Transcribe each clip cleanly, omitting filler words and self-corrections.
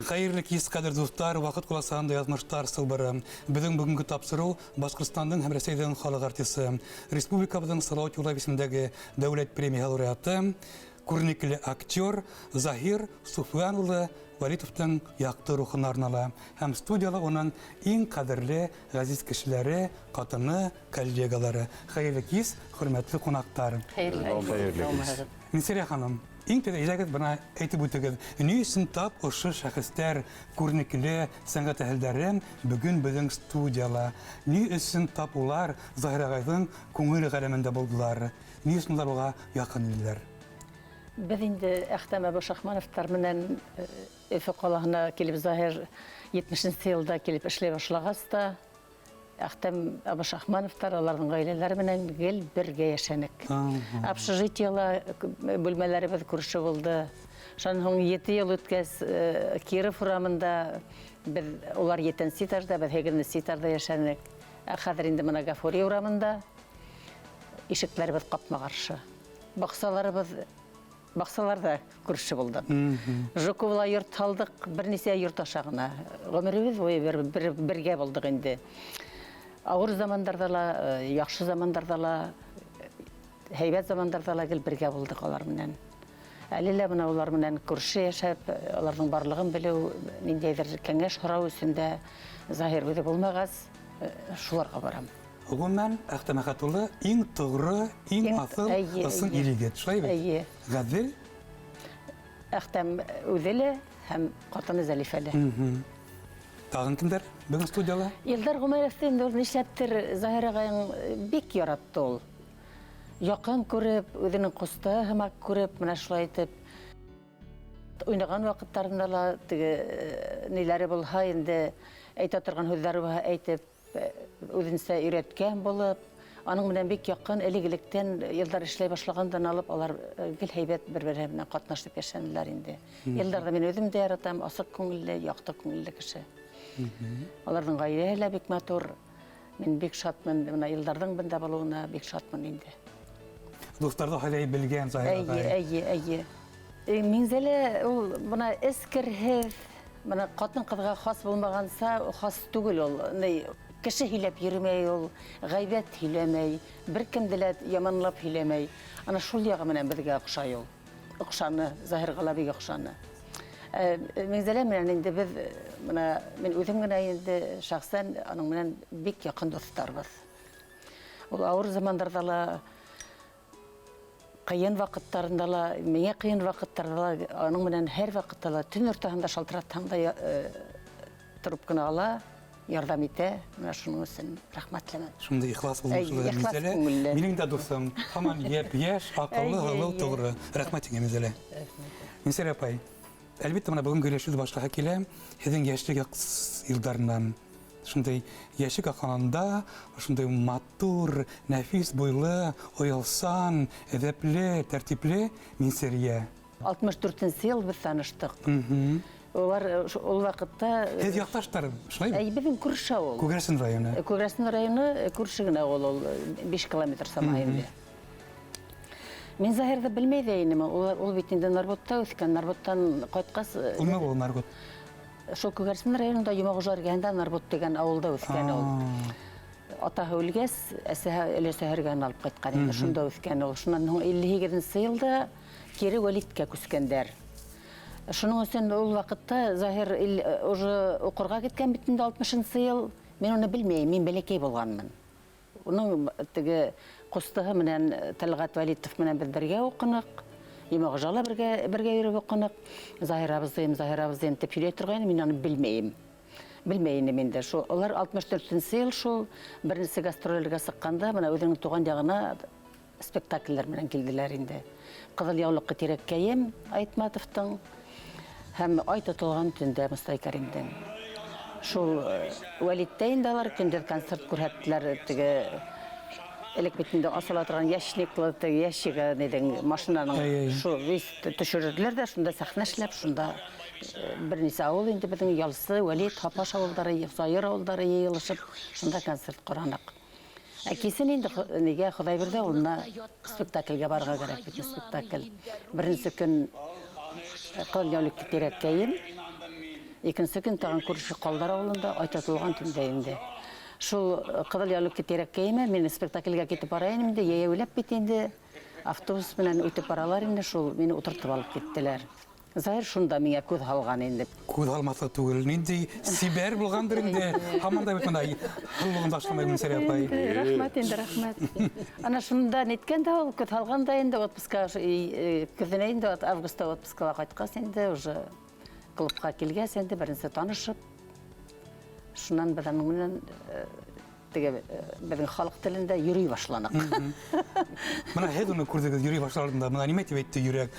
Хәйерле кис, ҡәҙерле дуҫтар, ваҡыт ҡуласаһында яҙмыштар сылбыры. Беҙҙең бөгөнгө тапшырыу Башҡортостандың һәм Рәсәйҙең халыҡ артисы, республикабыҙҙың Салауат Юлаев исемендәге дәүләт премияһы лауреаты, күренекле актер Заһир Суфиян улы Вәлитовтың яҡты рухына арнала. Һәм студияла уның иң ҡәҙерле, ғәзиз кешеләре, ҡатыны, коллегалары. Хәйерле кис, хөрмәтле ҡунаҡтар. Хәйерле кис. Минсәрия ханым, иң тәүҙә әйҙәгеҙ бына әйтеп үтегеҙ, ни өсөн тап ошо шәхестәр, күренекле сәнғәт әһелдәре бөгөн беҙҙең студияла? Ни өсөн тап улар Заһир ағайҙың күңел ғаләмендә булдылар? Ни өсөн улар уға яҡын инделәр? Беҙ инде Әхтәм Әбүшахмановтар менән Өфө ҡалаһына килеп Заһир 70 йылда килеп эшләй башлағас та Әхтәм Абышахмановтар аларҙың ғаиләләре менән гел бергә йәшәнек. Общежитиела бүлмәләребеҙ күрше булды. Шунан һуң 7 йыл үткәс, Киров урамында беҙ улар 7 этажда, беҙ 8 этажда йәшәнек. Ә хәҙер инде бына Гафури урамында ишектәребеҙ ҡапма-ҡаршы. Баҡсаларыбыҙ баҡсаларҙа күрше булдыҡ. Жуковла йорт һалдыҡ, бер нисә йорт аша ғына. Ғүмеребеҙ буйы бер, бер, бергә булдыҡ инде. Ауыр замандарҙа ла, яҡшы замандарҙа ла, һәйбәт замандарҙа ла гел бергә булдыҡ алар менән. Әле лә бына улар менән күрше йәшәп, уларҙың барлығын белеү, ниндәйҙер кәңәш һорау өсөн дә Заһир үҙе булмағас, шуларға барам. Ғөмүмән, Әхтәм Әхәт улы иң тоғро, иң аҫыл, ысын ир-егет. Шулай бит? Эйе. Ғәҙел. Әхтәм үҙе лә һәм ҡатыны Зәлифә лә. Тағын кемдәр бөгөн студияла? Илдар Ғүмәровты инде ул нишләптер Заһир ағайың бик яратты ул. Яҡын күреп, үҙенең ҡусты һымаҡ күреп, менә шулай итеп уйнаған ваҡыттарында ла теге ниләре булһа инде әйтә торған һүҙҙәре булһа әйтеп, үҙенсә өйрәткән булып, аның менән бик яҡын элек-электән Илдар эшләй башлағандан алып алар гел һәйбәт бер-береһе менән ҡатнашып йәшәнеләр инде. Илдарҙы мин үҙем дә яратам, асыҡ күңелле, яҡты күңелле кеше. Аларҙың ғаиләһе лә бик матур. Мин бик шатмын, бына Илдарҙың бында булыуына бик шатмын инде. Дуҫтарҙы һайлай белгән Заһир ағай. Эйе, эйе, эйе. Минзәлә ул бына эскерһеҙ, бына ҡатын-ҡыҙға хас булмағанса хас түгел ул. Ни, кеше һөйләп йөрөмәй ул, ғәйбәт һөйләмәй, бер кемде лә яманлап һөйләмәй. Ана шул яғы менән беҙгә оҡшай ул. Оҡшаны, Заһирға ла бик оҡшаны. Минзәлә менән инде беҙ бына мин үҙем генә инде шәхсән аның менән бик яҡын дуҫтарбыҙ. Ул ауыр замандарҙа ла, ҡыйын ваҡыттарында ла, миңә ҡыйын ваҡыттарҙа ла аның менән һәр ваҡытта ла төн уртаһында шалтыратһаң да трубканы ала, ярҙам итә. Менә шуның өсөн рәхмәтлемен. Шундай ихлас булмыш Эйе, ихлас күңелле. Минең дә дуҫым, һаман йәп-йәш, аҡыллы, һылыу, тоғро. Рәхмәт һиңә, Минзәлә. Минсәрә апай, әлбиттә, бына бөгөнгө һөйләшеүҙе башлаһы килә. Һеҙҙең йәшлек йылдарынан шундай йәшлек аҡланында шундай матур, нәфис буйлы, оялсан, әҙәпле, тәртипле Минсәрия. 64 йыл беҙ таныштыҡ. Улар ул ваҡытта Һеҙ яҡташтар, шулаймы? Әй, беҙҙең күрше ул. Күгәрсен районы. Күгәрсен районы күрше генә ул, ул 5 километр самаһы инде. Мин Заһирҙы белмәй ҙә инем. Ул бит инде Нарботта үҫкән. Нарботтан ҡайтҡас, Ул нимә ул Нарбот? Шул Күгәрсен районында Йомағужа эргәһендә Нарбот тигән ауылда үҫкән ул. Атаһы үлгәс, әсәһе өләсәһе эргәһенә алып ҡайтҡан инде. Шунда үҫкән ул. Шунан һуң 58 йылда кире Вәлиткә күскәндәр. Шуның өсөн ул ваҡытта Заһир уже уҡырға киткән бит инде 60 йыл. Мин уны белмәйем, мин бәләкәй булғанмын. Уның теге ҡустыһы менән Тәлғәт Вәлитов менән беҙ бергә уҡыныҡ. Йомағужала бергә йөрөп уҡыныҡ. Заһир абзыйым, Заһир абзыйым тип һөйләй торғайны, мин уны белмәйем. Белмәй инем инде. Шул улар 64 йыл шул беренсе гастролгә сыҡҡанда бына үҙенең туған яғына спектакльләр менән килделәр инде. Ҡыҙыл яулыҡҡа тирәккәйем Айтматовтың һәм Ай тотолған төндә Мостай Кәримдең. Шул Вәлиттә инде алар көндәҙ концерт күрһәттеләр, теге элек бит инде асыла торған ящиклы, теге ящигы нейҙең машинаның шул төшөрҙөләр ҙә, шунда сәхнә эшләп, шунда бер нисә ауыл инде беҙҙең Ялсы, Вәлит, Һапаш ауылдары, Сайыр ауылдары йыйылышып, шунда концерт ҡараныҡ. Ә кисен инде нигә Хоҙайбирҙе ауылына спектаклгә барырға кәрәк бит, спектакль. Беренсе көн Ҡыҙыл яулыҡ тирәккәйем. Икенсе көн тагын күрше Ҡалдар ауылында ай тотолған төндә инде. Шул Ҡыҙыл Ялыҡ тирәккәйме, мин спектакльгә китеп бара инем инде, йәйәүләп бит инде. Автобус менән үтеп баралар инде, шул мине ултыртып алып киттеләр. Заһир шунда миңә күҙ һалған инде. Күҙ һалмаҫлыҡ түгел. Ниндәй сибәр булғандыр инде. Һаман да бит мына һылыулығын ташламай Гөлсәрә апай. Рәхмәт инде, рәхмәт. Ана шунда ниткән дә ул күҙ һалған да инде отпуска көҙөнә инде августта отпускала ҡайтҡас инде уже клубҡа килгәс инде беренсе танышып, шунан беҙ аның менән теге беҙҙең халыҡ телендә йөрөй башланыҡ. Мына һеҙ уны күрҙегеҙ йөрөй башлағанда, мына нимә тип әйтте йөрәк?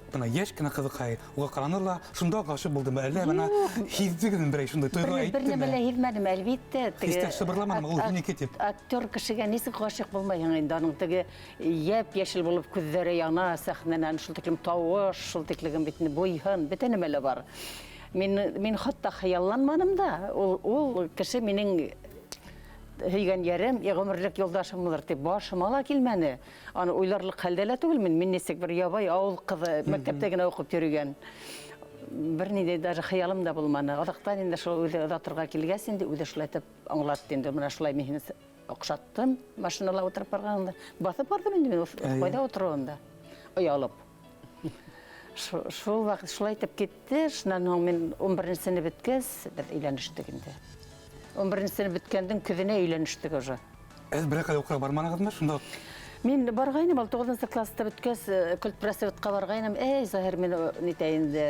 Бына йәш кенә ҡыҙыҡай, уға ҡараны ла, шунда уҡ ғашиҡ булдымы? Әллә бына һиҙҙегеҙме берәй шундай тойғо Бер нәмә лә һиҙмәнем, әлбиттә. Хистәр шыбырламанымы, ул һинеке тип? Актер кешегә нисек ғашиҡ булмайһың инде, аның теге йәп-йәшел булып күҙҙәре яна сәхнәнән, шул тиклем тауыш, шул тиклем бит инде буйһын, бөтә нәмә лә бар. Мин хатта хыялланманым да, ул кеше минең һөйгән ярым, ғүмерлек юлдашым булыр тип башыма ла килмәне. Аны уйларлыҡ хәлдә лә түгел мин. Мин нисек бер ябай ауыл ҡыҙы, мәктәптә генә уҡып йөрөгән. Бер ниндәй даже хыялым да булманы. Аҙаҡтан инде шул үҙе оҙатырға килгәс инде үҙе шулай итеп аңлатты инде. Мына шулай мин һине оҡшаттым, машинала ултырып барғанда. Баҫып барҙым инде мин, ҡайҙа ултырыуым да, оялып. Шул ваҡыт шулай итеп китте. Шунан һуң мин 11-нсене бөткәс, беҙ өйләнештек инде. 11-нсене бөткәндең көҙөнә өйләнештек уже. Һеҙ берәй ҡайҙа уҡырға барманығыҙмы шунда? Мин барғайным, ул 9-нсы класста бөткәс, культпросветҡа барғайным. Эй, Заһир, мин нитә инде,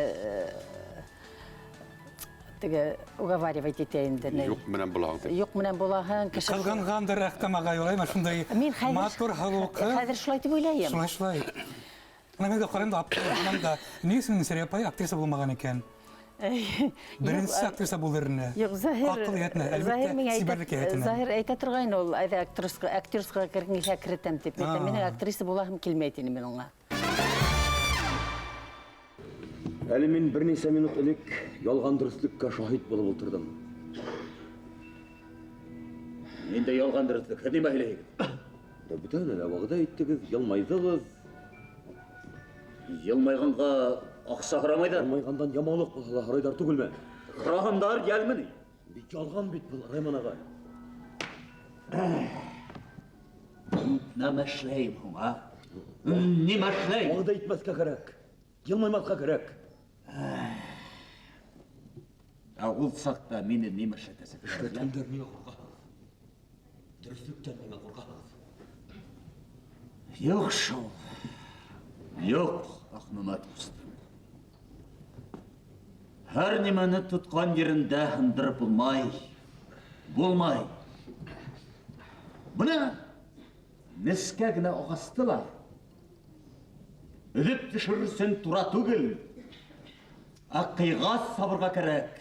теге уговаривать итә инде. Юҡ менән булаһың тип. Юҡ менән булаһың, кеше Ҡыҙғанғандыр Әхтәм ағай, улаймы, шундай матур һылыу ҡыҙ. Хәҙер шулай тип уйлайым. Шулай, шулай. Мына мин дә ҡарайым да, аптырап да, ни өсөн Гөлсәрә апай актриса булмаған икән? Беренсе актриса булыр ине. Юҡ, Заһир, Аҡыл йәһәтенә, әлбиттә, сибәрлек йәһәтенә. Заһир әйтә торғайны ул, әйҙә актерская кергән килһә керетәм тип. Мин әйтәм, минең актриса булаһым килмәй тине мин уңа. Әле мин бер нисә минут элек ялған дөрөҫлөккә шаһит булып ултырҙым. Ниндәй ялған дөрөҫлөк? Һеҙ нимә һөйләйһегеҙ? Бүтәне лә вәғәҙә иттегеҙ, йылмайҙығыҙ. Йылмайғанға аҡса һорамайҙар. Йылмайғандан яманлыҡ булһа ла һорайҙар түгелме? Һораһындар йәлме ни? Бик ялған бит был, Райман ағай. Нәмә эшләйем һуң, а? Нимә эшләйем? Вәғәҙә итмәҫкә кәрәк, йылмаймаҫҡа кәрәк. Ә ул саҡта мине нимә эшләтәсәктәр? Эшләткәндәр миңә ҡурҡаһығыҙ. Дөрөҫлөктән миңә ҡурҡаһығыҙ. Юҡ шул. Юҡ, Аҡмәмәт ҡустым. Һәр нимәне тотҡан ерендә һындырып булмай. Булмай. Бына нескә генә ағасты ла өҙөп төшөрөр өсөн тура түгел. Ә ҡыйғас сабырға кәрәк.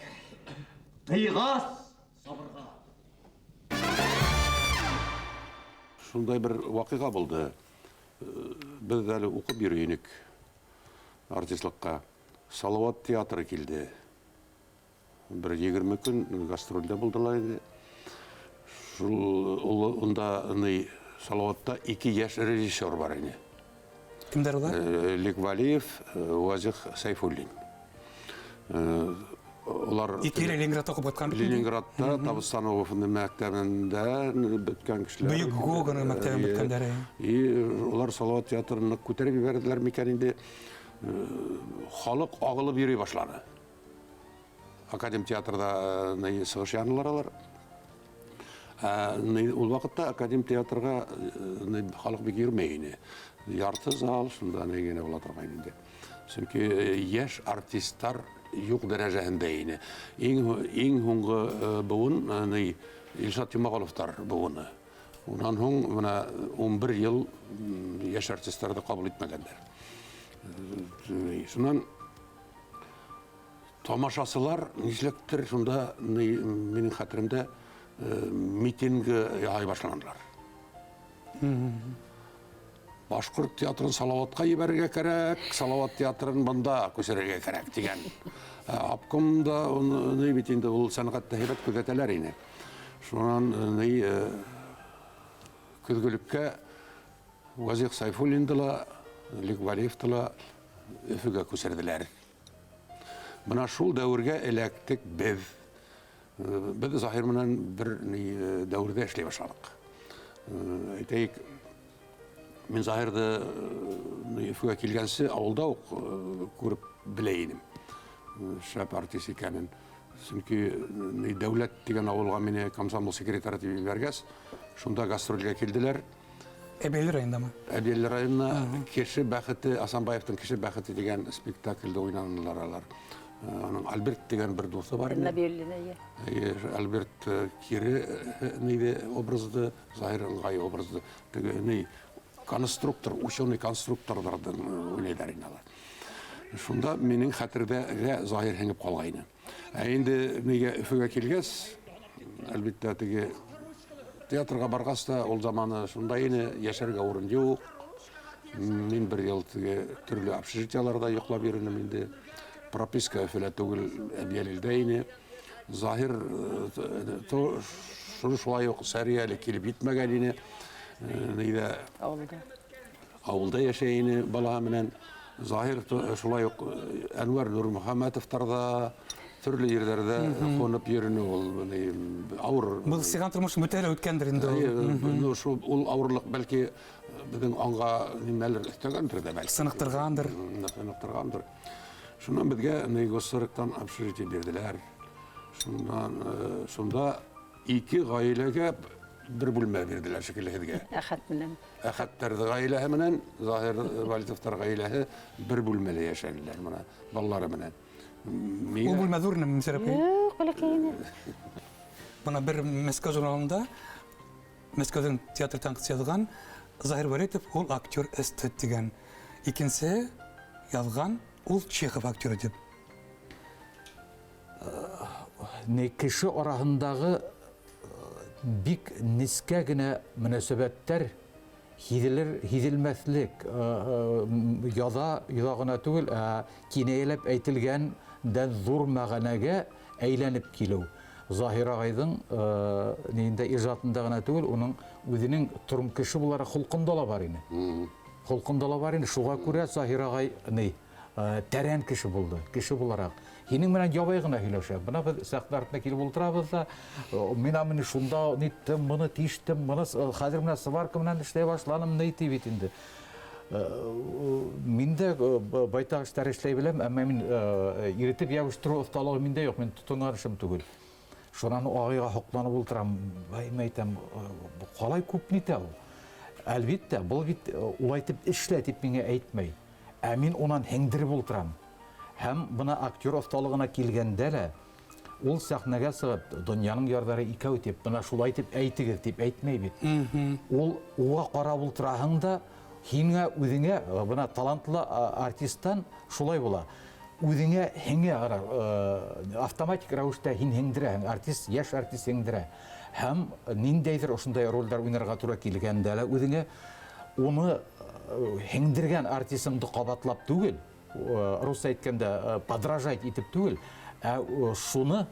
Ҡыйғас сабырға. Шундай бер ваҡиға булды. Беҙ әле уҡып йөрөй инек артистлыҡҡа. Салауат театры килде. Бер 20 көн гастролдә булдылар инде. Шул ул унда ни Салауатта 2 йәш режиссер бар ине. Кемдәр улар? Лик Валиев, Вазих Сайфуллин. Улар Ике Ленинградта уҡып ҡайтҡан бит инде. Ленинградта Табыстанов мәктәбендә бөткән кешеләр. Бөйөк Гоголь мәктәбен бөткәндәре. И улар Салауат театрын ныҡ күтәреп ебәрҙеләр микән инде. Халыҡ ағылып йөрөй башланы. Академ театрҙа сығыш янылар алар. Ул ваҡытта академ театрға халыҡ бик йөрөмәй ине. Ярты зал шунда ни генә була торған инде. Сөнки йәш артисттар юҡ дәрәжәһендә ине. Иң һуңғы быуын, ни, Илшат Йомағоловтар быуыны. Унан һуң бына 11 йыл йәш артисттарҙы ҡабул итмәгәндәр. Шунан тамашасылар нишләптер шунда, ни, минең хәтеремдә, митинг яһай башланылар. Башҡорт театрын Салауатҡа ебәрергә кәрәк, Салауат театрын бында күсерергә кәрәк тигән. Обкомда уны, ни бит инде ул сәнғәтте һәйбәт күҙәтәләр ине. Шунан, ни, көҙгөлөккә Вазих Сайфуллинды ла, Лик Валиевты ла Өфөгә күсерҙеләр. Бына шул дәүергә эләктек беҙ. Беҙ Заһир менән бер дәүерҙә эшләй башланыҡ. Әйтәйек, мин Заһирҙы Өфөгә килгәнсе ауылда уҡ күреп белә инем. Шәп артист икәнен. Сөнки Дәүләт тигән ауылға мине комсомол секретары тип ебәргәс, шунда гастролгә килделәр. Әбйәлил районындамы? Әбйәлил районына Кеше бәхете, Асанбаевтың Кеше бәхете тигән спектакльдә уйнанылар алар. Аның Альберт тигән бер дуҫы бар ине. Нәбиуллин, әйе. Әйе, Альберт кире нейҙе образды, Заһир ыңғай образды. Теге ни конструктор, ученый конструкторҙарҙың уйнайҙар ине алар. Шунда минең хәтерҙәгә Заһир һеңеп ҡалғайны. Ә инде нигә Өфөгә килгәс, әлбиттә, теге театрға барғас та ул заманы шунда ине, йәшәргә урын юҡ. Мин бер йыл теге төрлө общежитиеларҙа йоҡлап йөрөнөм инде. Прописка Өфөлә түгел, Әбйәлилдә ине. Заһир шуны шулай уҡ Сәрия әле килеп етмәгән ине. Нейҙә Ауылда. Ауылда йәшәй ине балаһы менән. Заһир шулай уҡ Әнүәр Нурмөхәмәтовтарҙа төрлө ерҙәрҙә ҡунып йөрөнө ул, ауыр. Был сиған тормош бөтә лә үткәндер инде ул. Эйе, ну, шул ул ауырлыҡ бәлки беҙҙең аңға нимәлер өҫтәгәндер ҙә бәлки. Сыныҡтырғандыр. Сыныҡтырғандыр. Шунан беҙгә Госстройҙан общежитие бирҙеләр. Шунан шунда ике ғаиләгә бер бүлмә бирҙеләр шикелле һеҙгә. Әхәт менән. Әхәттәр ғаиләһе менән Заһир Вәлитовтар ғаиләһе бер бүлмәлә йәшәнеләр бына балалары менән. Ул бүлмә ҙур инеме, Мисәр апай? Юҡ, бәләкәй генә. Бына бер Мәскәү журналында Мәскәүҙең театр тәнҡитсе яҙған Заһир Вәлитов ул актер эстет тигән. Икенсе яҙған ул Чехов актеры тип. Не кеше араһындағы бик нескә генә мөнәсәбәттәр һиҙелер, һиҙелмәҫлек, яҙа, яҙа ғына түгел, ә кинәйәләп әйтелгәндән ҙур мәғәнәгә әйләнеп килеү. Заһир ағайҙың ниндә ижадында ғына түгел, уның үҙенең торым кеше булараҡ холҡонда ла бар ине. Холҡонда ла бар ине. Шуға күрә Заһир ағай ни тәрән кеше булды, кеше булараҡ. Һинең менән ябай ғына һөйләшә. Бына беҙ сәхнә артына килеп ултырабыҙ ҙа, мин мине шунда ниттем, быны тиштем, быны хәҙер менә сварка менән эшләй башланым, ни ти бит инде. Мин дә байтаҡ эштәр эшләй беләм, әммә мин иретеп ябыштырыу оҫталығы миндә юҡ, мин тотонған эшем түгел. Шунан ағайға һоҡланып ултырам, бай, мин әйтәм, ҡалай күп нитә ул. Әлбиттә, был бит улай итеп эшлә тип миңә әйтмәй. Ә мин унан һеңдереп ултырам. Һәм бына актер оҫталығына килгәндә лә ул сәхнәгә сығып, донъяның ярҙары икәү тип, бына шулай итеп әйтегеҙ тип әйтмәй бит. Ул уға ҡарап ултыраһың да, һиңә үҙеңә, бына талантлы артисттан шулай була. Үҙеңә һиңә автоматик рәүештә һин һеңдерәһең, артист, йәш артист һеңдерә. Һәм ниндәйҙер ошондай ролдәр уйнарға тура килгәндә лә үҙеңә уны һеңдергән артисыңды ҡабатлап түгел, русса әйткәндә, подражать итеп түгел, ә шуны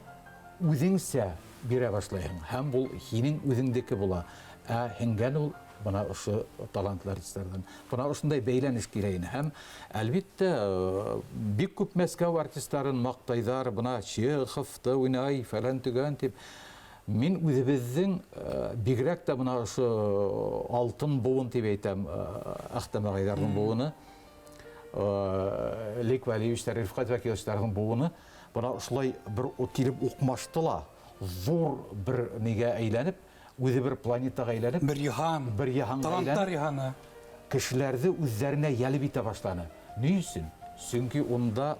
үҙеңсә бирә башлайһың. Һәм был һинең үҙеңдеке була. Ә һеңгән ул бына ошо талантлы артистларҙан. Бына ошондай бәйләнеш килә ине. Һәм әлбиттә, бик күп Мәскәү артистларын маҡтайҙар, бына Чеховты уйнай, фәлән төгән тип. Мин үҙебеҙҙең бигерәк тә бына ошо алтын быуын тип әйтәм, Әхтәм ағайҙарҙың быуыны, Лик Вәлиевичтәр, Рифҡәт Вәкиловичтарҙың быуыны бына ошолай бер килеп уҡмашты ла, ҙур бер нигә әйләнеп, үҙе бер планетаға әйләнеп, бер йыһан, бер йыһанға таланттар әйләнеп, йыһаны. Кешеләрҙе үҙҙәренә йәлеп итә башланы. Ни өсөн? Сөнки унда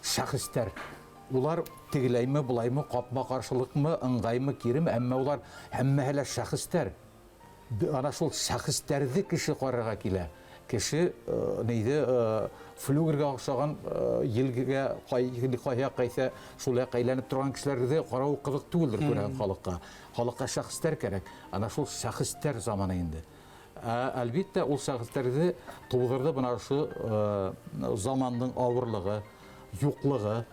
шәхестәр. Улар тегеләйме, былаймы, ҡапма-ҡаршылыҡмы, ыңғаймы, киреме, әммә улар һәммәһе лә шәхестәр. Ана шул шәхестәрҙе кеше ҡарарға килә. Кеше нейҙе, флюгергә оҡшаған, елгә ҡайһы ҡайһы шул яҡҡа әйләнеп торған кешеләрҙе ҡарау ҡыҙыҡ түгелдер күрәһең халыҡҡа. Халыҡҡа шәхестәр кәрәк. Ана шул шәхестәр заманы инде. Әлбиттә, ул шәхестәрҙе тыуҙырҙы бына ошо замандың ауырлығы, юҡлығы.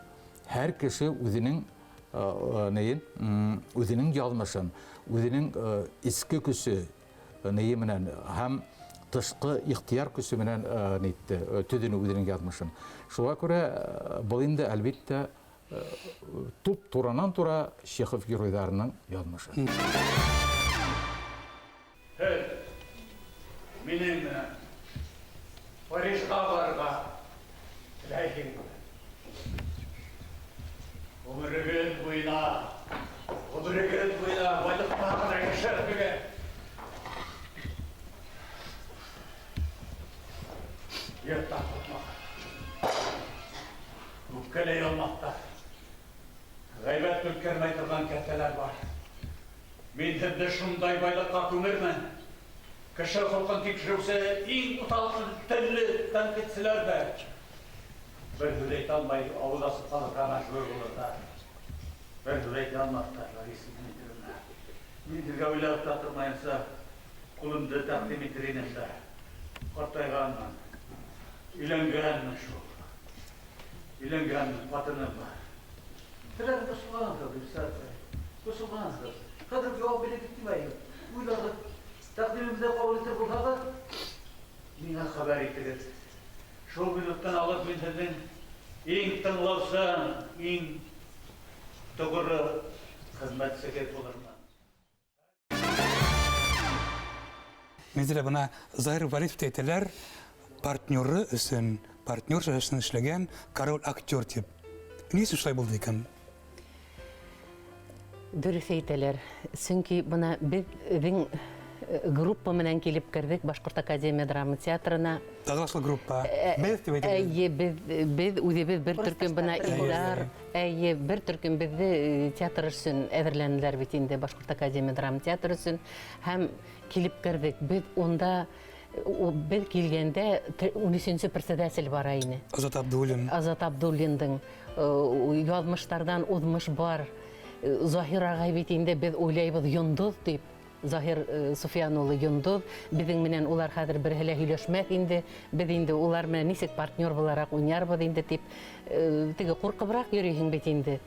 Һәр кеше үҙенең нейен, үҙенең яҙмышын, үҙенең эске көсө нейе менән һәм Тышҡы ихтыяр көсө менән нитте, төҙөнө үҙенең яҙмышын. Шуға күрә был инде, әлбиттә, туп туранан-тура Чехов геройҙарының яҙмышы. Һеҙ минең менән Парижға барырға теләйһегеҙме? Ғүмерегеҙ буйына, ғүмерегеҙ буйына байлыҡта ғына йәшәрһегеҙ. Йорттан ҡотмаҡ. Үпкәләй алмаҫтар. Ғәйбәт үткәрмәй торған кәртәләр бар. Мин һеҙҙе шундай байлыҡҡа күмермен. Кеше холҡон тикшереүсе иң уҫал телле тәнҡитселәр ҙә бер һүҙ әйтә алмай ауыҙ асып ҡалырға мәжбүр булырҙар. Бер һүҙ әйтә алмаҫтар, Лариса Дмитриевна. Мин һеҙгә уйлап та тормайынса ҡулымды тәҡдим итер инем дә. Ҡартайғанмын. Өйләнгәнмен шул. Өйләнгәнмен, ҡатыным бар. Теләр босолғанһығыҙ, Гөлсәр. Босолғанһығыҙ. Хәҙер яуап биреп китмәйем. Уйлағыҙ. Тәҡдимемде ҡабул итер булһағыҙ, миңә хәбәр итегеҙ. Шул минуттан алып мин һеҙҙең иң тыңлаусан, иң тоғро хеҙмәтсегеҙ булырмын. Минзәлә, бына Заһир Вәлитов әйтәләр, партнеры өсөн, партнер өсөн эшләгән король актер тип. Ни өсөн шулай булды икән? Дөрөҫ әйтәләр. Сөнки бына беҙҙең группа менән килеп керҙек Башҡорт академия драма театрына. Тағы шул группа. Беҙ тип әйтәләр. Эйе, беҙ үҙебеҙ бер төркөм бына Илдар, эйе, бер төркөм беҙҙе театр өсөн әҙерләнделәр бит инде Башҡорт академия драма театры өсөн. Һәм килеп керҙек. Беҙ унда, беҙ килгәндә ун өсөнсө председатель бара ине. Азат Абдуллин. Азат Абдуллиндың яҙмыштарҙан уҙмыш бар. Заһир ағай бит инде беҙ уйлайбыҙ йондоҙ тип. Заһир Суфиян улы йондоҙ. Беҙҙең менән улар хәҙер береһе лә һөйләшмәҫ инде. Беҙ инде улар менән нисек партнер булараҡ уйнарбыҙ инде тип теге ҡурҡыбыраҡ йөрөйһөң бит инде.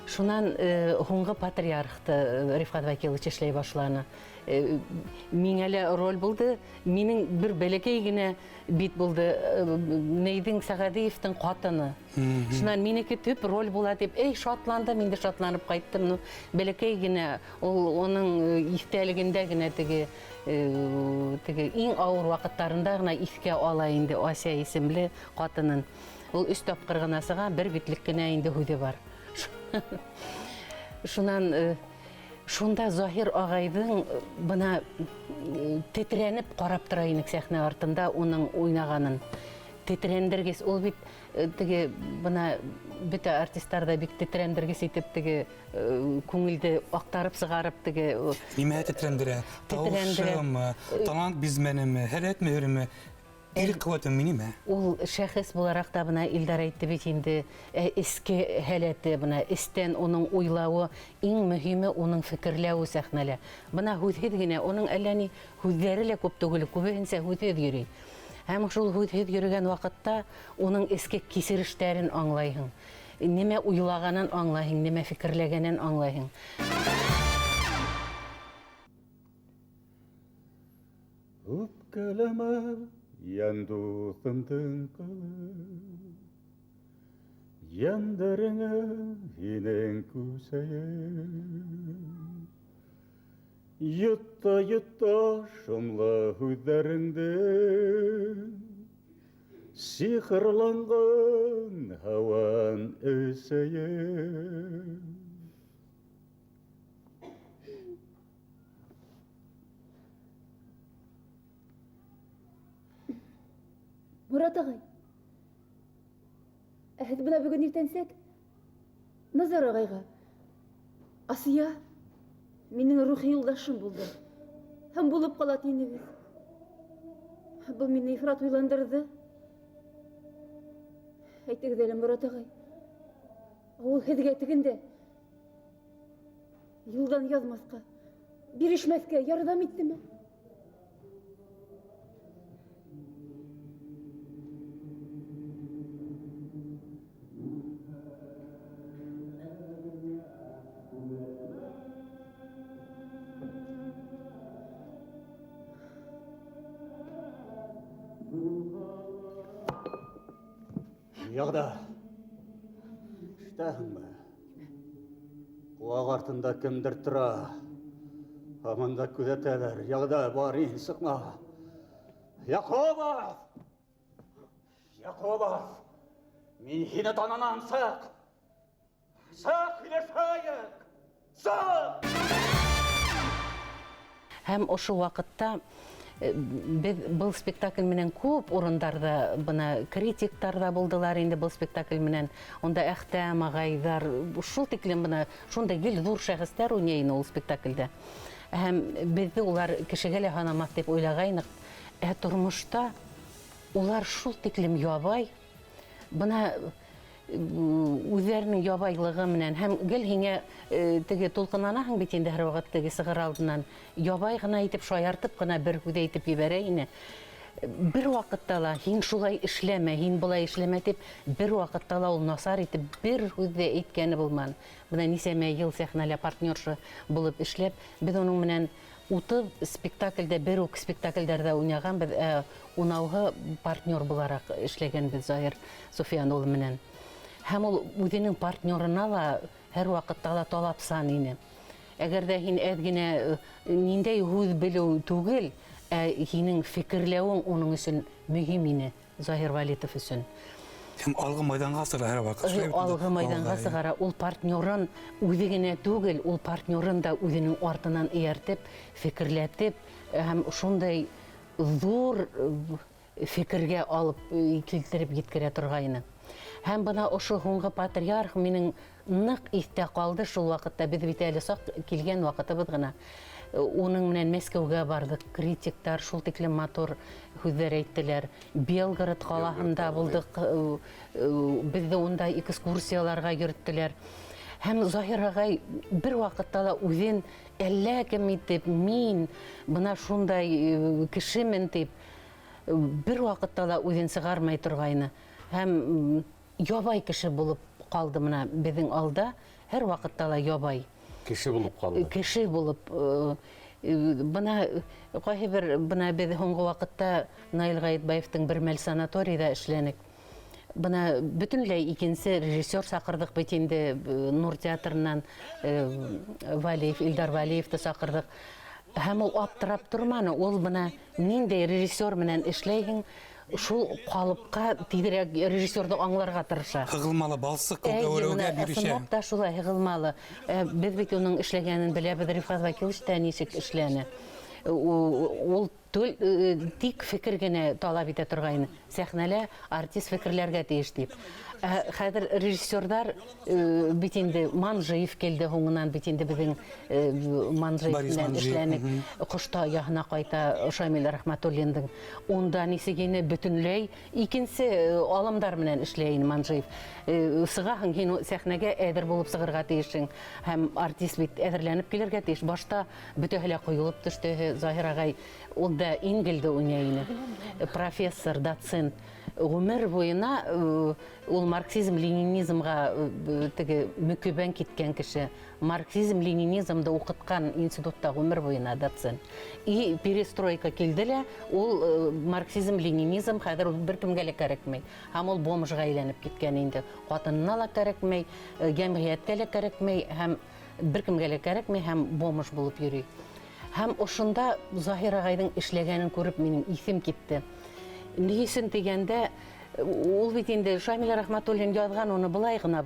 Шунан һуңғы патриархты Рифҡат Вәкилович эшләй башланы. Миңә лә роль булды. Минең бер бәләкәй генә бит булды. Нейҙең Сәғәҙиевтең ҡатыны. Шунан минеке төп роль була тип, эй, шатландым, инде шатланып ҡайттым. Ну, бәләкәй генә, ул уның иҫтәлегендә генә теге иң ауыр ваҡыттарында ғына иҫкә ала инде Ася исемле ҡатынын. Ул өс тапҡыр ғына сыға, бер битлек кенә инде һүҙе бар. Шунан шунда Заһир ағайҙың бына тетрәнеп ҡарап тора инек сәхнә артында уның уйнағанын. Тетрәндергес, ул бит теге бына бөтә артистар ҙа бик тетрәндергес итеп теге күңелде аҡтарып сығарып теге Нимә тетрәндерә? Тетрәндерә. Тауышымы, талант бизмәнеме, һәләт мөһөрөмө? Ир ҡеүәтеме нимә? Ул шәхес булараҡ та бына Илдар әйтте бит инде, эске һәләте, бына эстән уның уйлауы, иң мөһиме уның фекерләүе сәхнәлә. Бына һүҙһеҙ генә, уның әллә ни һүҙҙәре лә күп түгел, күбеһенсә һүҙһеҙ йөрөй. Һәм шул һүҙһеҙ йөрөгән ваҡытта уның эске кисерештәрен аңлайһың. Нимә уйлағанын аңлайһың, нимә фекерләгәнен аңлайһың. Үпкәләмә, йән дуҫымдың ҡылы, йәндәреңә һинең күсәйем. Йотта, йотта шомло һүҙҙәреңде, сихырланған һауан эсәйем. Морат ағай, ә һеҙ бына бөгөн иртәнсәк Назар ағайға Асия минең рухи юлдашым булды һәм булып ҡала тинегеҙ. Был мине ифрат уйландырҙы. Әйтегеҙ әле, Морат ағай, ул һеҙгә тегендә юлдан яҙмаҫҡа, бирешмәҫкә ярҙам иттеме? Яғда. Ишетәһеңме? Ҡыуаҡ артында кемдер тора. Һаман да күҙәтәләр. Яғда, бар, ин, сыҡма. Яҡубов! Яҡубов! Мин һине таныным, сыҡ! Сыҡ, һөйләшәйек! Сыҡ! Һәм ошо ваҡытта беҙ был спектакль менән күп урындарҙа бына критиктар ҙа булдылар инде был спектакль менән. Унда Әхтәм ағайҙар, шул тиклем бына шундай гел ҙур шәхестәр уйнай ине ул спектаклдә. Һәм беҙҙе улар кешегә лә һанамаҫ тип уйлағайныҡ. Ә тормошта улар шул тиклем ябай, бына үҙҙәренең ябайлығы менән һәм гел һиңә теге тулҡынланаһың бит инде һәр ваҡыт теге сығыр алдынан ябай ғына итеп шаяртып ҡына бер һүҙ әйтеп ебәрә ине. Бер ваҡытта ла һин шулай эшләмә, һин былай эшләмә тип бер ваҡытта ла ул насар итеп бер һүҙ ҙә әйткәне булманы. Бына нисәмә йыл сәхнәлә партнерша булып эшләп, беҙ уның менән 30 спектаклдә бер үк спектаклдәрҙә уйнағанбыҙ, ә унауһы партнер булараҡ эшләгәнбеҙ Заһир Суфиян улы менән. Һәм ул үҙенең партнерына ла һәр ваҡытта ла талапсан ине. Әгәр ҙә һин әҙ генә ниндәй һүҙ белеү түгел, ә һинең фекерләүең уның өсөн мөһим ине, Заһир Вәлитов өсөн. Һәм алғы майҙанға сығара һәр ваҡыт. Ул алғы майҙанға сығара, ул партнерын үҙе генә түгел, ул партнерын да үҙенең артынан эйәртеп, фекерләтеп, һәм шундай ҙур фекергә алып килтереп еткерә торғайны. Һәм бына ошо һуңғы патриарх минең ныҡ иҫтә ҡалды шул ваҡытта, беҙ бит әле саҡ килгән ваҡытыбыҙ ғына. Уның менән Мәскәүгә барҙыҡ, критиктар шул тиклем матур һүҙҙәр әйттеләр. Белгород ҡалаһында булдыҡ, беҙҙе унда экскурсияларға йөрөттөләр. Һәм Заһир ағай бер ваҡытта ла үҙен әллә кем итеп, мин бына шундай кешемен тип, бер ваҡытта ла үҙен сығармай торғайны. Һәм ябай кеше булып ҡалды бына беҙҙең алда, һәр ваҡытта ла ябай. Кеше булып ҡалды. Кеше булып, бына ҡайһы бер, бына беҙ һуңғы ваҡытта Наил Ғәйетбаевтың бер мәл санаторийҙа эшләнек. Бына бөтөнләй икенсе режиссер саҡырҙыҡ бит инде, Нур театрынан, Валиев, Илдар Валиевты саҡырҙыҡ. Һәм ул аптырап торманы, ул бына ниндәй режиссер менән эшләйһең, шул ҡалыпҡа тиҙерәк режиссерҙы аңларға тырыша. Һығылмалы балсыҡ Әйе, әүәләүгә бына бирешә. ысынлап та шулай һығылмалы. Беҙ бит уның эшләгәнен беләбеҙ, Рифат Вәкилович та нисек эшләне. Ул тик фекер генә талап итә торғайны. Сәхнәлә артист фекерләргә тейеш тип. Хәҙер режиссерҙар бит инде Манжиев килде һуңынан, бит инде беҙҙең Манжиев Борис менән Манжиев, эшләнек. Ҡошта яһына ҡайта Шамил Рәхмәтуллиндың. Унда нисек ине бөтөнләй икенсе алымдар менән эшләй ине Манжиев. Сығаһың һин сәхнәгә әҙер булып сығырға тейешһең. Һәм артист бит әҙерләнеп килергә тейеш. Башта бөтәһе лә ҡойолоп төштө. Заһир ағай ул да Ингелде уйнай ине. Профессор, доцент. Ғүмер буйына ул марксизм-ленинизмға теге мөкиббән киткән кеше. Марксизм-ленинизмды уҡытҡан институтта ғүмер буйына доцент. И перестройка килде лә, ул марксизм-ленинизм хәҙер ул бер кемгә лә кәрәкмәй. Һәм ул бомжға әйләнеп киткән инде. Ҡатынына ла кәрәкмәй, йәмғиәткә лә кәрәкмәй, һәм бер кемгә лә кәрәкмәй, һәм бомж булып йөрөй. Һәм ошонда Заһир ағайҙың эшләгәнен күреп минең иҫем китте. Ни өсөн тигәндә, ул бит инде Шамил Рәхмәтуллин яҙған уны былай ғына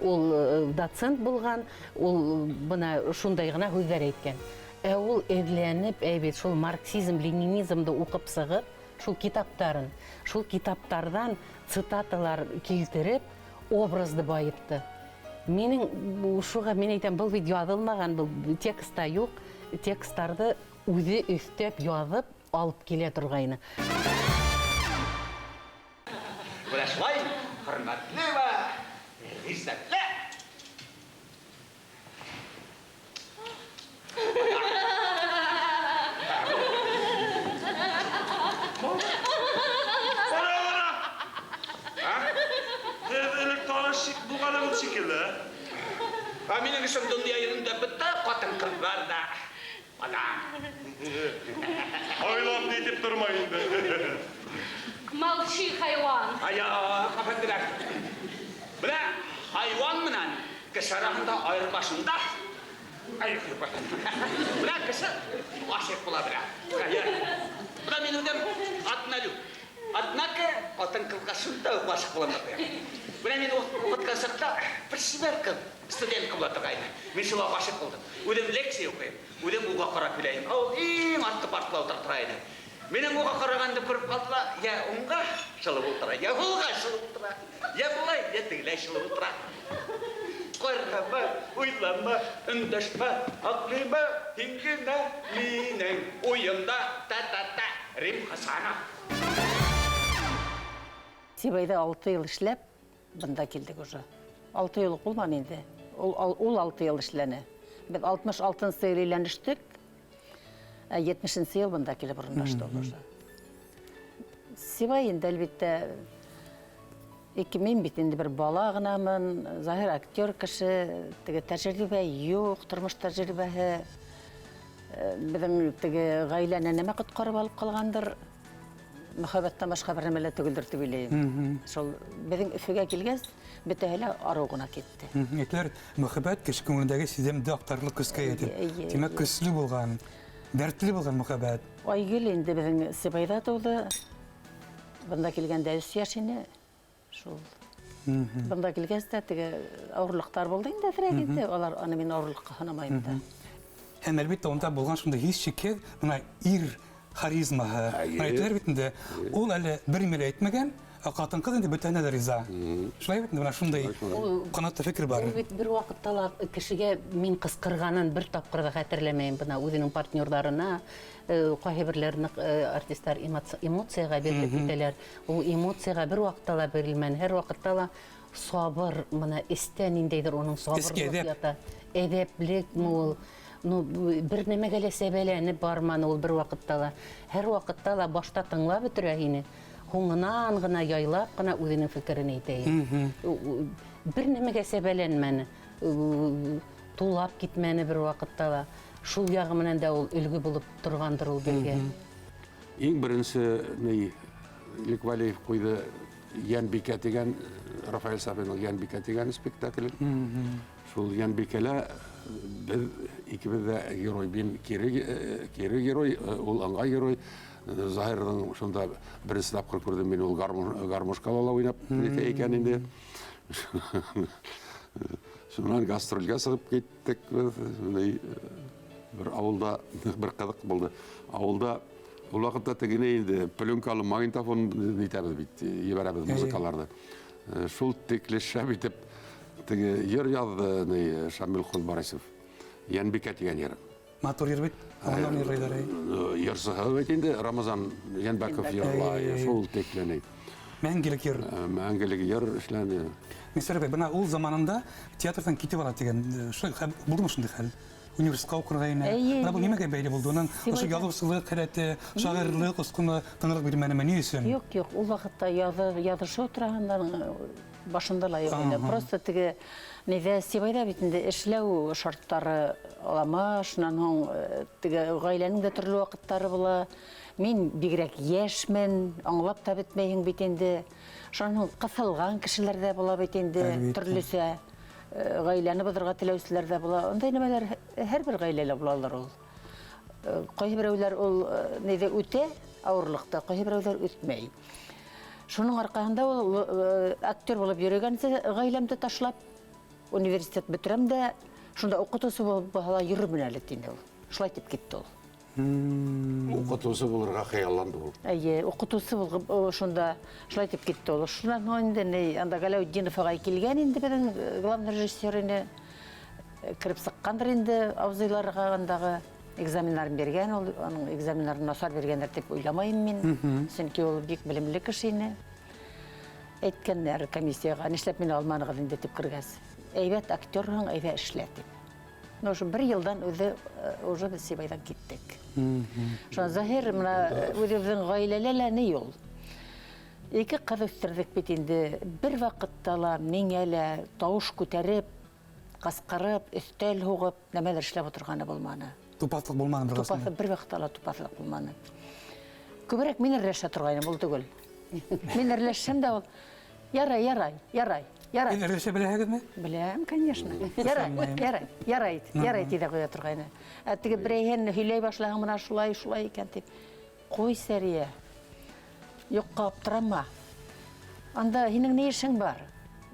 ул доцент булған, ул бына шундай ғына һүҙҙәр әйткән. Ә ул эҙләнеп, әй бит, шул марксизм, ленинизмды уҡып сығып, шул китаптарын, шул китаптарҙан цитаталар килтереп, образды байытты. Минең шуға мин әйтәм, был бит яҙылмаған, был текста юҡ, тексттарҙы үҙе өҫтәп яҙып алып килә торғайны. Менә шулай хөрмәтле вә ғиззәтле. Бара, бара. Һеҙ элек таныш булғанығыҙ шикелле. Ә минең өсөн донъя йөҙөндә бөтә ҡатын-ҡыҙҙар ҙа ана. Айлап нитеп тормай инде. Молчи, хайуан! Аяк, әфәнделәр. Менә хайван менән кеше арасында аерма шунда. Ай, менә кеше гашыйк була белә. Менә мин үзем однолюб. Однако хатын-кызга шунда ук гашыйк булам да куям. Менә мин укыткан чакта бер чибәр кыз, студентка була торгайны. Мин шуңа гашыйк булдым. Үзем лекция укыйм, үзем уга карап һөйләем. Ә ул иң арткы партада утыра тора иде. Минем уга караганны күреп калды да, я уңга шылып утыра, я һулга шылып утыра, я болай, я тегеләй шылып утыра. Карама, уйлама, эндәшмә, аклыйма, һин генә минең уемда, та-та-та, Рим Хәсәнов. Сибайда алты ел эшләп, бында килдек уже. Алты ел ук булмады инде. Ул, ул алты ел эшләне. Без 66 нчы ел өйләнештек. Ә 70 ел бында килеп урынлашты ул уже. Сибай инде, әлбиттә, ике мин бит инде бер бала гынамын, Заһир актер кеше, теге тәҗрибә юк, тормыш тәҗрибәһе. Безнең теге гаиләне нәмә коткарып алып калгандыр, мөхәббәттән башка бер нәмә лә түгелдер дип уйлыйм. Шул безнең Өфегә килгәч, бөтәһе лә ару гына китте. Әйтәләр, мөхәббәт кеше күңелендәге сиземде актарырлык көскә ия дип. Димәк, көчле булган, дәртле булган мөхәббәт. Айгөл инде безнең Сибайда туды. Бында килгәндә өч яшь ине. Шул. Бында килгәч тә теге авырлыктар булды инде әзрәк инде. Алар аны мин авырлыкка санамыйм да. Һәм әлбәттә унда булган шундый һичшиксез менә ир харизмаһы. Менә әйтәләр бит инде, ул әле бер мир әйтмәгән, ә хатын-кыз инде бөтенә дә риза. Шулай бит инде, менә шундый канатлы фикер бар. Ул бит бер вакытта ла кешегә мин кыскырганын бер тапкыр да хәтерләмәем. Бына үзенең партнерларына, кайһыберләр нык артистлар эмоциягә бирелеп китәләр. Ул эмоциягә бер вакытта ла бирелмән, һәрвакытта ла сабыр, менә эстә ниндәйдер уның сабырлык ята. Әдәплекме ул? Ну, бер нәмәгә лә сәбәләнеп барманы ул бер вакытта ла. Һәрвакытта ла башта тыңлап бетерә һине, һуңынан гына яйлап кына үзенең фикерен әйтә иде. Бер нәмәгә сәбәләнмәне, тулап китмәне бер вакытта ла. Шул ягы менән дә ул өлге булып торгандыр ул безгә. Иң беренче ни Илек Вәлиев куйды Йәнбикә дигән, Рафаэль Сафинның Йәнбикә дигән спектаклен. Шул Йәнбикәлә без икебез дә герой, мин кире, кире герой, ул ыңгай герой. Заһирның шунда беренче тапкыр күрдем мин ул гармошкала ла уйнап нитә икән инде. Шуннан гастрольгә чыгып киттек без. Бер авылда бер кызык булды. Авылда ул вакытта тегене инде пленкалы магнитофон нитәбез бит, җибәрәбез музыкаларны. Шул тикле шәп итеп теге җыр язды ни Шамил Кулбарисов. Янбикә дигән җыр. Матур җыр бит. Аннан җырлыйлар. Җырсыһы бит инде Рамазан Янбәков җырлай, шул тикле ни. Мәңгелек җыр. Мәңгелек җыр эшләнде. Мисәр бәй, менә ул заманында театрдан китеп бара дигән, шулай булдымы шундый хәл? Университетка укырга инә. Менә бу нимәгә бәйле булды? Аның ошо язучылык халәте, шагыйрьлек оскыны тыңлык бирмәнеме? Ни өчен? Юк, юк, ул вакытта язы, язышу торганда башында ла юк иде. Просто теге нидә Сибайда бит инде эшләү шартлары алама, шуннан һуң теге гаиләнең дә төрле вакытлары була. Мин бигрәк яшьмен, аңлап та бетмәйһең бит инде. Шуннан һуң кысылган кешеләр дә була бит инде, төрлечә. Гаиләне бозырга теләүчеләр дә була. Андый нәмәләр һәрбер гаиләлә булалар ул. Кайберәүләр ул нидә үтә авырлыкта, кайберәүләр үтмәй. Шуның аркасында ул актер булып йөрегәнче гаиләмне ташлап, университет бетерәм дә, шунда укытучы булып бала йөрермен әле диде ул. Шулай дип китте ул. Укытучы булырга хыялланды ул. Әйе, укытучы булып шунда шулай дип китте ул. Шуннан соң инде ни, анда Галәүтдинов агай килгән инде безнең главный режиссер ине. Кереп сыккандыр инде абзыйларга андагы экзаменнарын биргән ул, аның экзаменнарын начар биргәндер дип уйламыйм мин. Чөнки ул бик белемле кеше ине. Әйткәннәр комиссиягә, нишләп мине алмадыгыз инде дип кергәч. Әйбәт актерһың, әйдә эшлә дип. Ну, шул бер елдан үзе уже без Сибайдан киттек. Шуна Заһир менә үзебезнең гаиләлә лә ни ул. Ике кыз үстердек бит инде. Бер вакытта ла миңа лә тавыш күтәреп, кыскырып, өстәл һугып, нәмәләр эшләп утырганы булманы. Тупаслык булманы бер Тупаслык бер вакытта ла тупаслык булманы. Күбрәк мин әрләшә торгайным, ул түгел. Мин әрләшсәм дә ул, ярай, ярай, ярай, ярай. Һин әрләшә беләһегеҙме? Беләм, конечно. Ярай, ярай, ярай, ярай ти ҙә ҡуя торғайны. Ә теге берәйһен һөйләй башлаһаң, бына шулай, шулай икән тип. Ҡуй, Сәрйә, юҡҡа аптырама. Анда һинең ни эшең бар?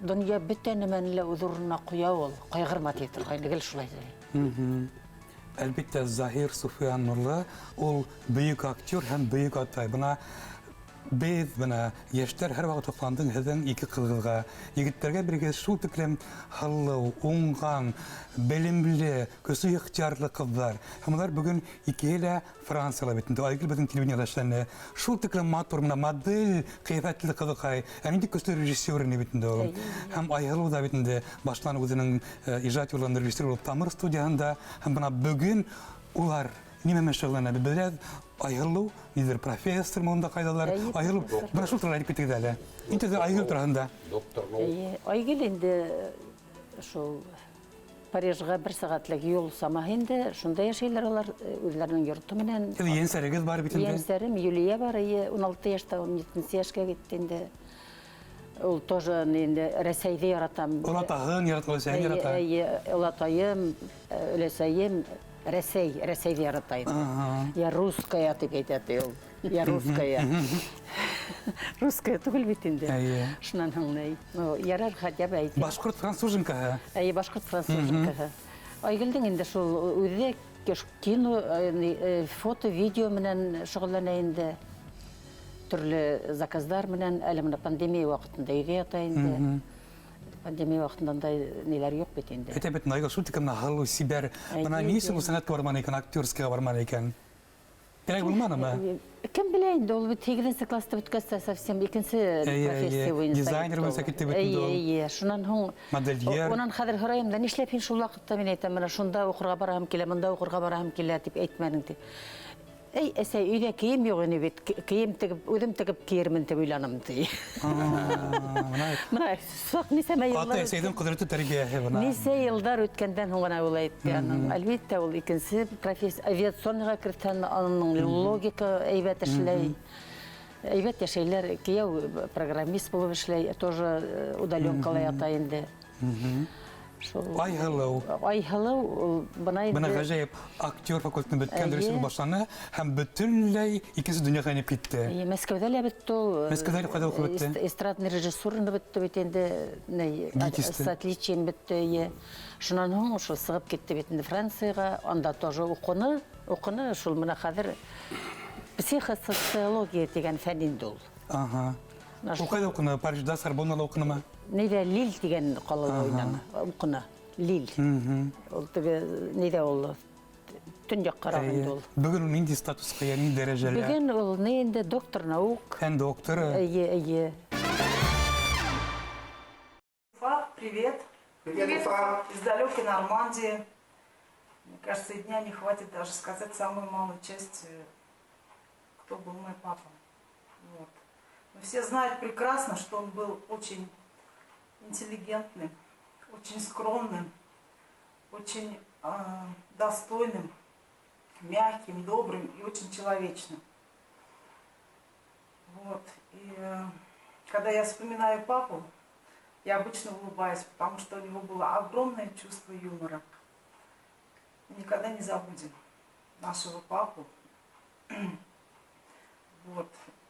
Донъя бөтә нәмәне лә үҙ урынына ҡуя ул, ҡайғырма ти торғайны, гел шулай ти. Әлбиттә, Заһир Суфиян улы ул бөйөк актер һәм бөйөк атай. Бына беҙ, бына йәштәр һәр ваҡыт һоҡландың һеҙҙең ике ҡыҙығыҙға. Егеттәргә биргәс шул тиклем һылыу, уңған, белемле, көслө ихтыярлы ҡыҙҙар. Һәм улар бөгөн икеһе лә Францияла бит инде. Айгөл беҙҙең телевидениела эшләне. Шул тиклем матур, бына модель ҡиәфәтле ҡыҙыҡай. Ә ниндәй көслө режиссер ине бит инде ул. Һәм Айһылыу ҙа бит инде башланы үҙенең ижад юлын режиссер булып Тамыр студияһында. Һәм бына бөгөн улар нимә менән шөғөлләнә? Беҙ беләбеҙ, Айһылыу ниҙер профессор монда ҡайҙалар. Әйе, Айһылыу, профессор. бына шул турала әйтеп китегеҙ әле. Инде Айгөл тураһында. Доктор. Әйе, Айгөл инде шул Парижға бер сәғәтлек юл самаһы инде, шунда йәшәйләр улар үҙҙәренең йорто менән. Һеҙ ейәнсәрегеҙ бар бит инде. Ейәнсәрем Юлия бар, эйе, 16 йәштә, 17 йәшкә китте инде. Ул тоже инде Рәсәйҙе яратам. Олатаһын ярата, өләсәйен ярата. Эйе, олатайым, өләсәйем Рәсәй, Рәсәйҙе ярата инде. Я русская тип әйтә ти ул. Я русская. Русская түгел бит инде. Эйе. Шунан һуң ни? Ну, ярар, хотя бы әйтә. Башҡорт француженкаһы. Эйе, башҡорт француженкаһы. Айгөлдөң инде шул үҙе кино, фото, видео менән шөғөлләнә инде. Төрлө заказдар менән, әле бына пандемия ваҡытында өйҙә ята инде. Пандемия ваҡытында ундай ниләр юҡ бит инде. Әйтә бит, Айгөл, шул тиклем һылыу, сибәр. Әйе, Бына ни өсөн әйе. ул сәнәткә барманы икән, актерскийға барманы икән? Кәрәк булманымы? Кем белә инде, ул бит һигеҙенсе класста бөткәс тә совсем икенсе Әйе, профессия әйе. буйынса Дизайнер китте буйынса ул. китте бит инде ул. Әйе, әйе. Шунан һуң Модельер. Унан хәҙер һорайым да, нишләп һин шул ваҡытта, мин әйтәм, бына шунда уҡырға бараһым килә, мында уҡырға бараһым килә тип әйтмәнең тип. Эй, әсәй, өйҙә кейем юҡ ине бит, кейем тегеп, үҙем тегеп кейермен тип уйланым ти. Бына саҡ нисәмә йылдар Ата әсәйҙең ҡөҙрәте тәрбиәһе бына. Нисә йылдар үткәндән һуң ғына ул әйтте аның. Әлбиттә, ул икенсе профессия, авиационныйға кертһән, аның логика әйбәт эшләй. Әйбәт йәшәйләр, кейәү программист булып эшләй, тоже удаленкала ята инде. Шул. Айһылыу. Айһылыу, ул бына инде. Бына ғәжәйеп актер факультетын бөткән Әйе. режиссер башланы һәм бөтөнләй икенсе донъяға инеп китте. Әйе, Мәскәүҙә лә бөттө ул. Мәскәүҙә лә ҡайҙа уҡып бөттө? Эстрадный режиссураны бөттө бит инде, ни, ГИТИСты. с отличием бөттө, әйе. Шунан һуң шул сығып китте бит инде Францияға, анда тоже уҡыны, уҡыны, шул бына хәҙер психосоциология тигән фән инде ул. Менә Ул ҡайҙа уҡыны? Парижда, Сорбоннала уҡынымы? Нейҙә Лиль тигән ҡалала уйнаны, уҡыны. Лиль. Ул теге нейҙә ул? Төньяҡ ҡарағы инде ул. Бөгөн ул ниндәй статусҡа йә, ниндәй дәрәжәлә? Бөгөн ул ни инде доктор наук. Фән докторы. Эйе, эйе. Уфа, привет. Привет, Уфа. Из далекой Нормандии. Мне кажется, и дня не хватит даже сказать самую малую часть, кто был мой папа. Но все знают прекрасно, что он был очень интеллигентным, очень скромным, очень достойным, мягким, добрым и очень человечным. И когда я вспоминаю папу, я обычно улыбаюсь, потому что у него было огромное чувство юмора. Мы никогда не забудем нашего папу.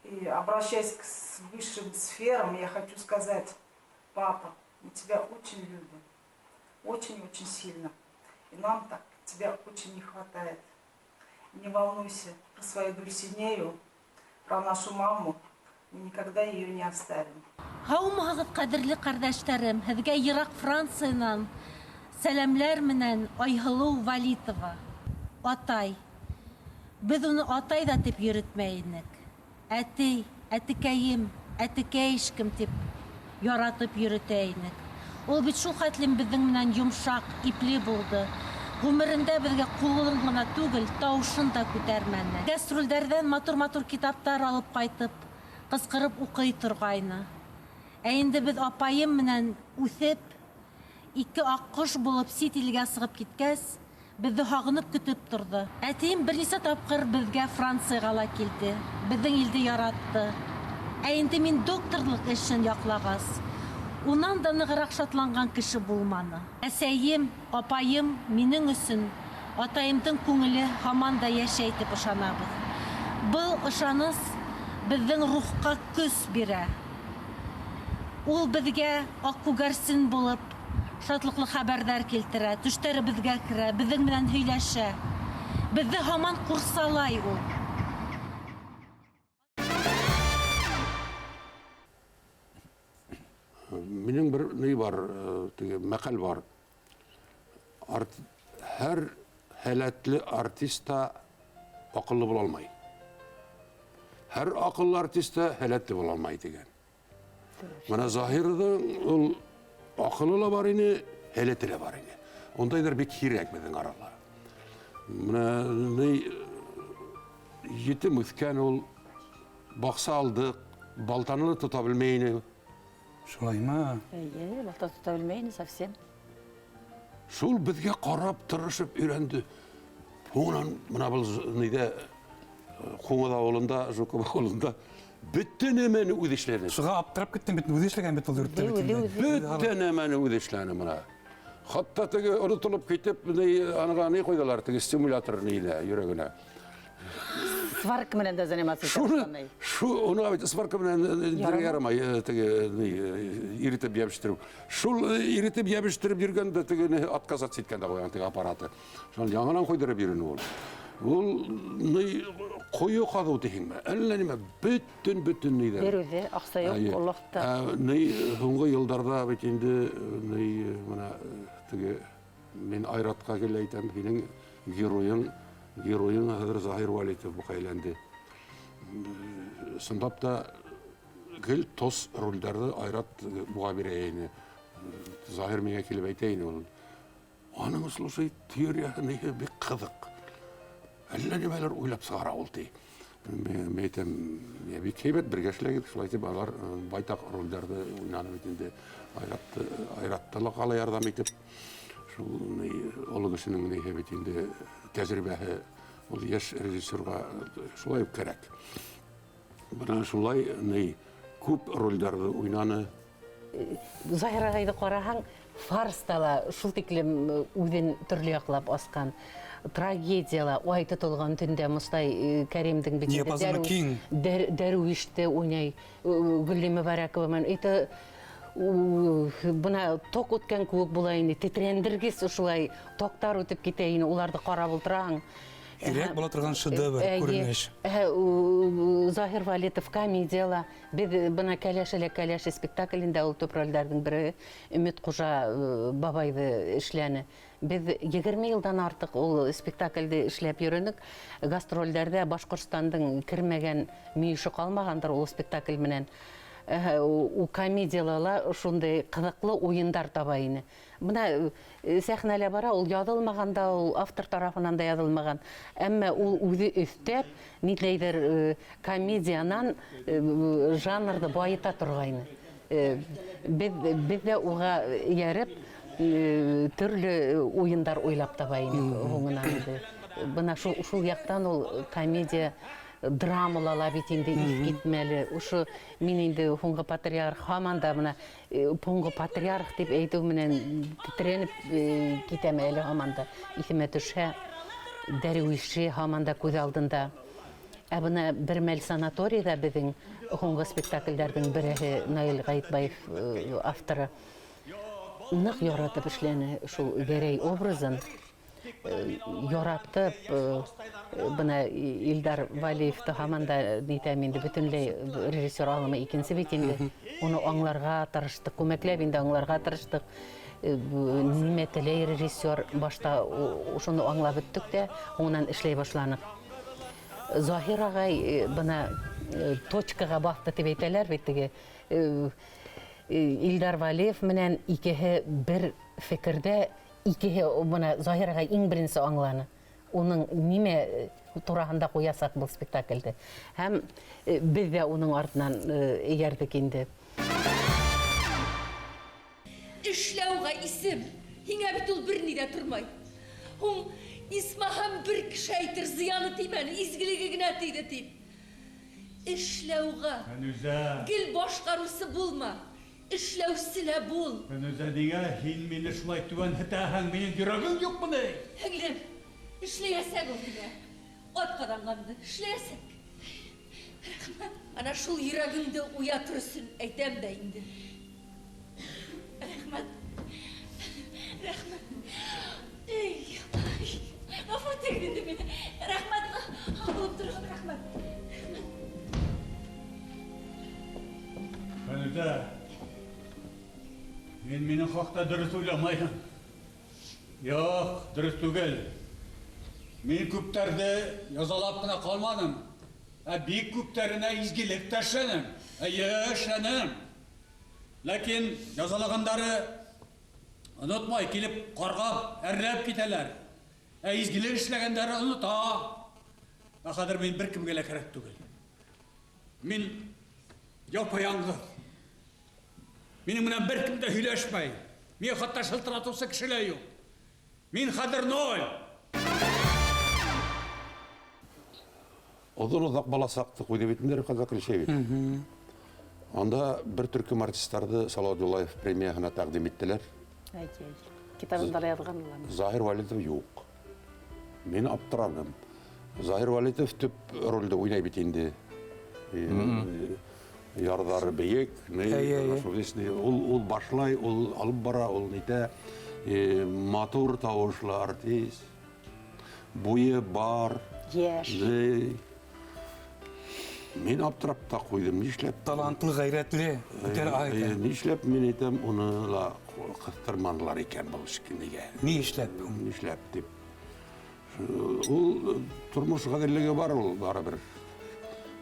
И обращаясь к высшим сферам, я хочу сказать: папа, мы тебя очень любим, очень-очень сильно. И нам так тебя очень не хватает. Не волнуйся про свою Дульсинею, про нашу маму. Мы никогда ее не оставим. Һаумыһығыҙ, ҡәҙерле ҡәрҙәштәрем, һеҙгә йыраҡ Франциянан сәләмләр менән Айһылыу Валитова. Атай. Беҙ уны атай ҙа тип йөрөтмәй инек. Әтей, әтекәйем, әтекәйшкем тип яратып йөрөтә инек. Ул бит шул хәтлем беҙҙең менән йомшаҡ, ипле булды. Ғүмерендә беҙгә ҡулын ғына түгел, тауышын да күтәрмәне. Гастролдәрҙән матур-матур китаптар алып ҡайтып, ҡысҡырып уҡый торғайны. Ә инде беҙ апайым менән үҫеп, ике аҡҡош булып сит илгә сығып киткәс, беҙҙе һағынып көтөп торҙо. Әтейем бер нисә тапҡыр беҙгә Францияға ла килде. Беҙҙең илде яратты. Ә инде мин докторлыҡ эшен яҡлағас, унан да нығыраҡ шатланған кеше булманы. Әсәйем, апайым минең өсөн атайымдың күңеле һаман да йәшәй тип ышанабыҙ. Был ышаныс беҙҙең рухҡа көс бирә. Ул беҙгә аҡ күгәрсен булып шатлыҡлы хәбәрҙәр килтерә, төштәребеҙгә керә, беҙҙең менән һөйләшә. Беҙҙе һаман ҡурсалай ул. Минең бер ни бар, теге мәҡәл бар. Һәр һәләтле артист та аҡыллы була алмай. Һәр аҡыллы артист та һәләтле була алмай тигән. Бына Заһирҙың ул аҡылы ла бар ине, һәләте лә бар ине. Ундайҙар бик һирәк беҙҙең арала. Бына ни етем үҫкән ул, баҡса алдыҡ, балтаны ла тота белмәй ине. Шулаймы? Эйе, балта тота белмәй ине совсем. Шул беҙгә ҡарап тырышып өйрәнде. Һуңынан бына был ниҙә Ҡуңыҙ ауылында, Жуков ауылында бөтә нәмәне үҙе эшләне. Шуға аптырап киттем бит, үҙе эшләгән бит ул йортта бит инде. Бөтә нәмәне үҙе эшләне бына. Хатта теге онотолоп китеп, аныға ни ҡуйҙылар, теге стимулятор нейҙә, йөрәгенә. Сварка менән дә заниматься итә. Шу, уны бит сварка менән ярамай, теге иретеп ябыштереү. Шул иретеп ябыштереп йөргәндә теге отказаться иткән дә ҡуйған теге аппараты. Шунан яңынан ҡуйҙырып йөрөнө ул. Ул ни ҡойо ҡаҙыу тиһеңме? Әллә нимә, бөтөн нейҙәр. Бер үҙе, аҡса юҡ, ул ваҡытта. Ни һуңғы йылдарҙа бит инде ни бына теге мин Айратҡа гел әйтәм, һинең геройың хәҙер Заһир Вәлитов буға әйләнде. Ысынлап та гел тос ролдәрҙе Айрат буға бирә ине. Заһир миңә килеп әйтә ине ул. Аның, слушай, теорияһы ниһе бик ҡыҙыҡ. Әллә нимәләр уйлап сығара ул ти. Мин әйтәм, бик һәйбәт бергә эшләгеҙ. Шулай итеп алар байтаҡ ролдәрҙе уйнаны бит инде. Айратты ла ҡала ярҙам итеп. Шул оло кешенең ниһе бит инде тәжрибәһе ул йәш режиссерға шулай уҡ кәрәк. Бына шулай ни күп ролдәрҙе уйнаны. Заһир ағайҙы ҡараһаң, фарста ла шул тиклем үҙен төрлө яҡлап асҡан. Трагедияла ай тотолған төндә Мостай Кәримдең бит дәрүиште уйнай Гөлли Мөбәрәкова менән. Это бына ток үткән кеүек була инде, тетрәндергес ошолай токтар үтеп китә инде, уларҙы ҡарап ултыраһың. Һирәк була торған шедевр күренеш. Заһир Вәлитов комедияла. Беҙ бына Кәләш әле кәләш спектаклендә ул төп ролдәрҙең береһе Өмөт Ҡужа бабайҙы эшләне. Беҙ 20 йылдан артыҡ ул спектаклде эшләп йөрөнөк. Гастролдәрҙә Башҡортостандың кермәгән мөйөшө ҡалмағандыр ул спектакль менән. У комедиялала шундай ҡыҙыҡлы уйындар таба ине. Бына сәхнәлә бара, ул яҙылмаған да, ул автор тарафынан да яҙылмаған. Әммә ул үҙе өҫтәп, ниндәйҙер комедиянан жанрҙы байыта торғайны. Беҙ ҙә уға эйәреп төрлө уйындар уйлап таба инек һуңынан инде. Бына шул яҡтан ул комедия драмала ла бит инде иҫ китмәле. Ошо мин инде һуңғы патриарх һаман да бына һуңғы патриарх тип әйтеү менән тетрәнеп китәм әле һаман да. Иҫемә төшһә, дәрүише һаман да күҙ алдында. Ә бына бер мәл санаторийҙа беҙҙең һуңғы спектаклдәрҙең береһе Наил Ғәйетбаев авторы ныҡ яратып эшләне шул Гәрәй образын. Яратып, бына Илдар Вәлиевте һаман да нитәм инде, бөтөнләй режиссер алымы икенсе бит инде. Уны аңларға тырыштыҡ, күмәкләп инде аңларға тырыштыҡ. Нимә теләй режиссер, башта шуны аңлап бөттөк тә, һуңынан эшләй башланыҡ. Заһир ағай бына точкаға баҫты тип әйтәләр бит теге. Илдар Вәлиев менән икеһе бер фекерҙә, икеһе бына Заһир ағай иң беренсе аңланы. Уның нимә тураһында ҡуясаҡ был спектаклде. Һәм беҙ ҙә уның артынан эйәрҙек инде. Эшләүгә исем, һиңә бит ул бер ни ҙә тормай. Һуң исмаһам бер кеше әйтер, зыяны теймәне, изгелеге генә тейҙе тип. Эшлә уға. Фәнүзә. Гел башҡарыусы булма, эшләүсе лә бул. Фәнүзә, ниңә һин мине шулай түбәнһетәһең? Минең йөрәгем юҡмы ни? Һеңлем, эшләйәсәк ул һиңә. Атҡаҙанғанды эшләйәсәк. Рәхмәт. Ана шул йөрәгеңде уятыр өсөн әйтәм дә инде. Рәхмәт. Рәхмәт. Эй, ғәфү итегеҙ инде мине. Рәхмәт. Булып тороғоҙ, рәхмәт. Фәнүзә, һин минең хаҡта дөрөҫ уйламайһың. Юҡ, дөрөҫ түгел. Мин күптәрҙе язалап ҡына ҡалманым, ә бик күптәренә изгелек тә эшләнем. Эйе, эшләнем. Ләкин язалағандары онотмай, килеп ҡарғап, әрләп китәләр. Ә изгелек эшләгәндәре онота. Ә хәҙер мин бер кемгә лә кәрәк түгел. Мин япа-яңғыҙ. Минең менән бер кем дә һөйләшмәй. Миңә хатта шылтыратыусы кеше лә юҡ. Мин хәҙер ноль. Оҙон оҙаҡ баласаҡты ҡуйҙы бит инде Рифкать Закиревич. Анда бер төркөм артисттарҙы Салауат Юлаев премияһына тәҡдим иттеләр. Әйе, китабында ла яҙған улар. Заһир Вәлитов юҡ. Мин аптыраным. Заһир Вәлитов төп ролде уйнай бит инде. Ярҙары бейек, ул башлай, ул алып бара, ул нитә. Матур тауышлы артист. Буйы бар. Йәш. Мин аптырап та ҡуйҙым, нишләп? Талантлы, ғәйрәтле, үтәр ай икән. Нишләп мин әйтәм, уны ла ҡыҫтырманылар икән был эшкә? Ни эшләп? Нишләп дип. Ул тормош ғәҙеллеге бар ул барыбер.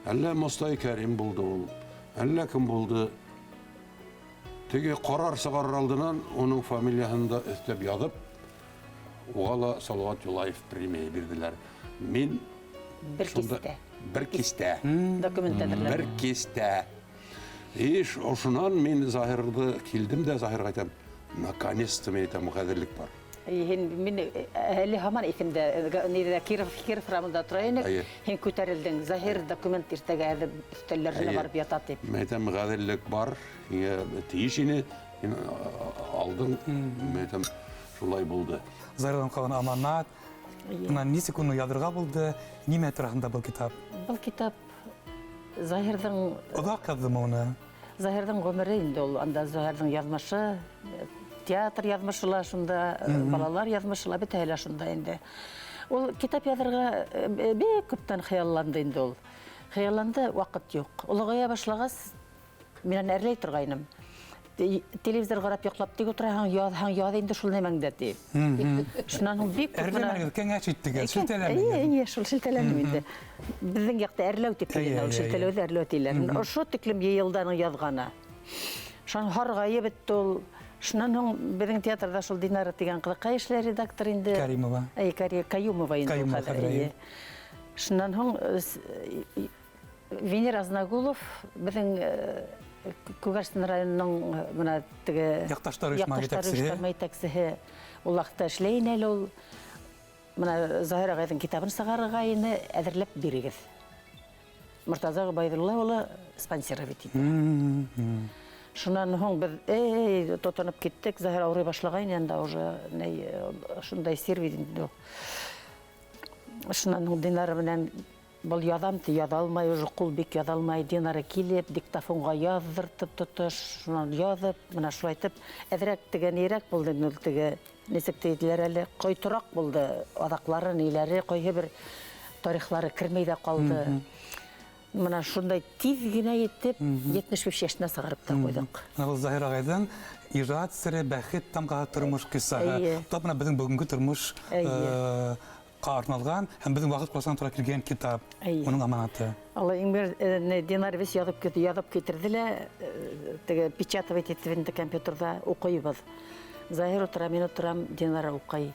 Әллә Мостай Кәрим булды ул, әллә кем булды. Теге ҡарар сығарыр алдынан уның фамилияһын да өҫтәп яҙып, уға ла Салауат Юлаев премия бирҙеләр. Мин Бер кистә. Бер кистә. Документ әҙерләп. Бер кистә. Иш, ошонан мин Заһирҙы килдем дә Заһирға әйтәм, наконец-то мин әйтәм, ғәҙеллек бар. Һин, мин әле һаман иҫемдә, ниҙә, Киров рамында тора инек, һин күтәрелдең, Заһир документ иртәгә әҙер өҫтәлләренә барып ята тип. Мин әйтәм, ғәҙеллек бар, һиңә тейеш ине, һин алдың, мин әйтәм, шулай булды. Заһирҙан ҡалған аманат, бына нисек уны яҙырға булды, нимә тураһында был китап? Был китап Заһирҙың... Оҙаҡ яҙҙымы уны? Заһирҙың ғүмере инде ул, анда Заһирҙың яҙмышы, театр яҙмышы ла шунда, балалар яҙмышы ла, бөтәһе лә шунда инде. Ул китап яҙырға бик күптән хыялланды инде ул. Хыялланды, ваҡыт юҡ. Олоғая башлағас, минән әрләй торғайным. Телевизор ҡарап йоҡлап тик ултыраһың, яҙһаң, яҙ инде шул нәмәңдә тип. Шунан һуң бик күп менә Әрләмәгеҙ, кәңәш иттегеҙ, шелтәләмәгеҙ. Эйе, эйе, шул шелтәләнем инде. Беҙҙең яҡта әрләү тип килә, ул шелтәләүҙе әрләү тиләр. Ошо тиклем йыйылданың яҙғаны. Шунан һарғайып бөттө ул. Шунан һуң беҙҙең театрҙа шул Динара тигән ҡыҙыҡай эшләй редактор инде. Каримова. Әй, Каюмова инде ул Каюмова хәҙер, хәҙер, эйе. эйе. Шунан һуң Венера Азнагулов беҙҙең Күгәрсен районының бына теге Яҡташтар ойошма Яҡташтар етәксеһе. ойошма етәксеһе. Ул ваҡытта эшләй ине әле ул. Бына Заһир ағайҙың китабын сығарырға ине, әҙерләп бирегеҙ. Мортаза Ғөбәйҙулла улы спонсировать итә. Шунан һуң беҙ, эй, тотоноп киттек. Заһир ауырый башлағайны инде уже, ней, шундай сир бит инде ул. Шунан һуң Динара менән был яҙам ти, яҙа алмай, уже ҡул бик яҙа алмай. Динара килеп, диктофонға яҙҙыртып тотош, шунан яҙып, бына шулай итеп, әҙерәк теге нирәк булды инде ул теге, нисек тейҙеләр әле, ҡойтораҡ булды, аҙаҡлары, ниләре, ҡайһы бер тарихлары кермәй ҙә ҡалды. Бына шундай тиҙ генә итеп, 75 йәшенә сығарып та ҡуйҙыҡ. Бына был Заһир ағайҙың ижад сере, бәхет тамғаһы, тормош ҡиссаһы. Тап бына беҙҙең бөгөнгө тормош, арналған һәм беҙҙең ваҡыт ҡуласынан тура килгән китап, уның аманаты. Алла, иң бер, не, Динар весь яҙып китерҙе лә, теге печатывать итеп инде компьютерҙа уҡыйбыҙ. Заһир ултыра, мин ултырам, Динара уҡый.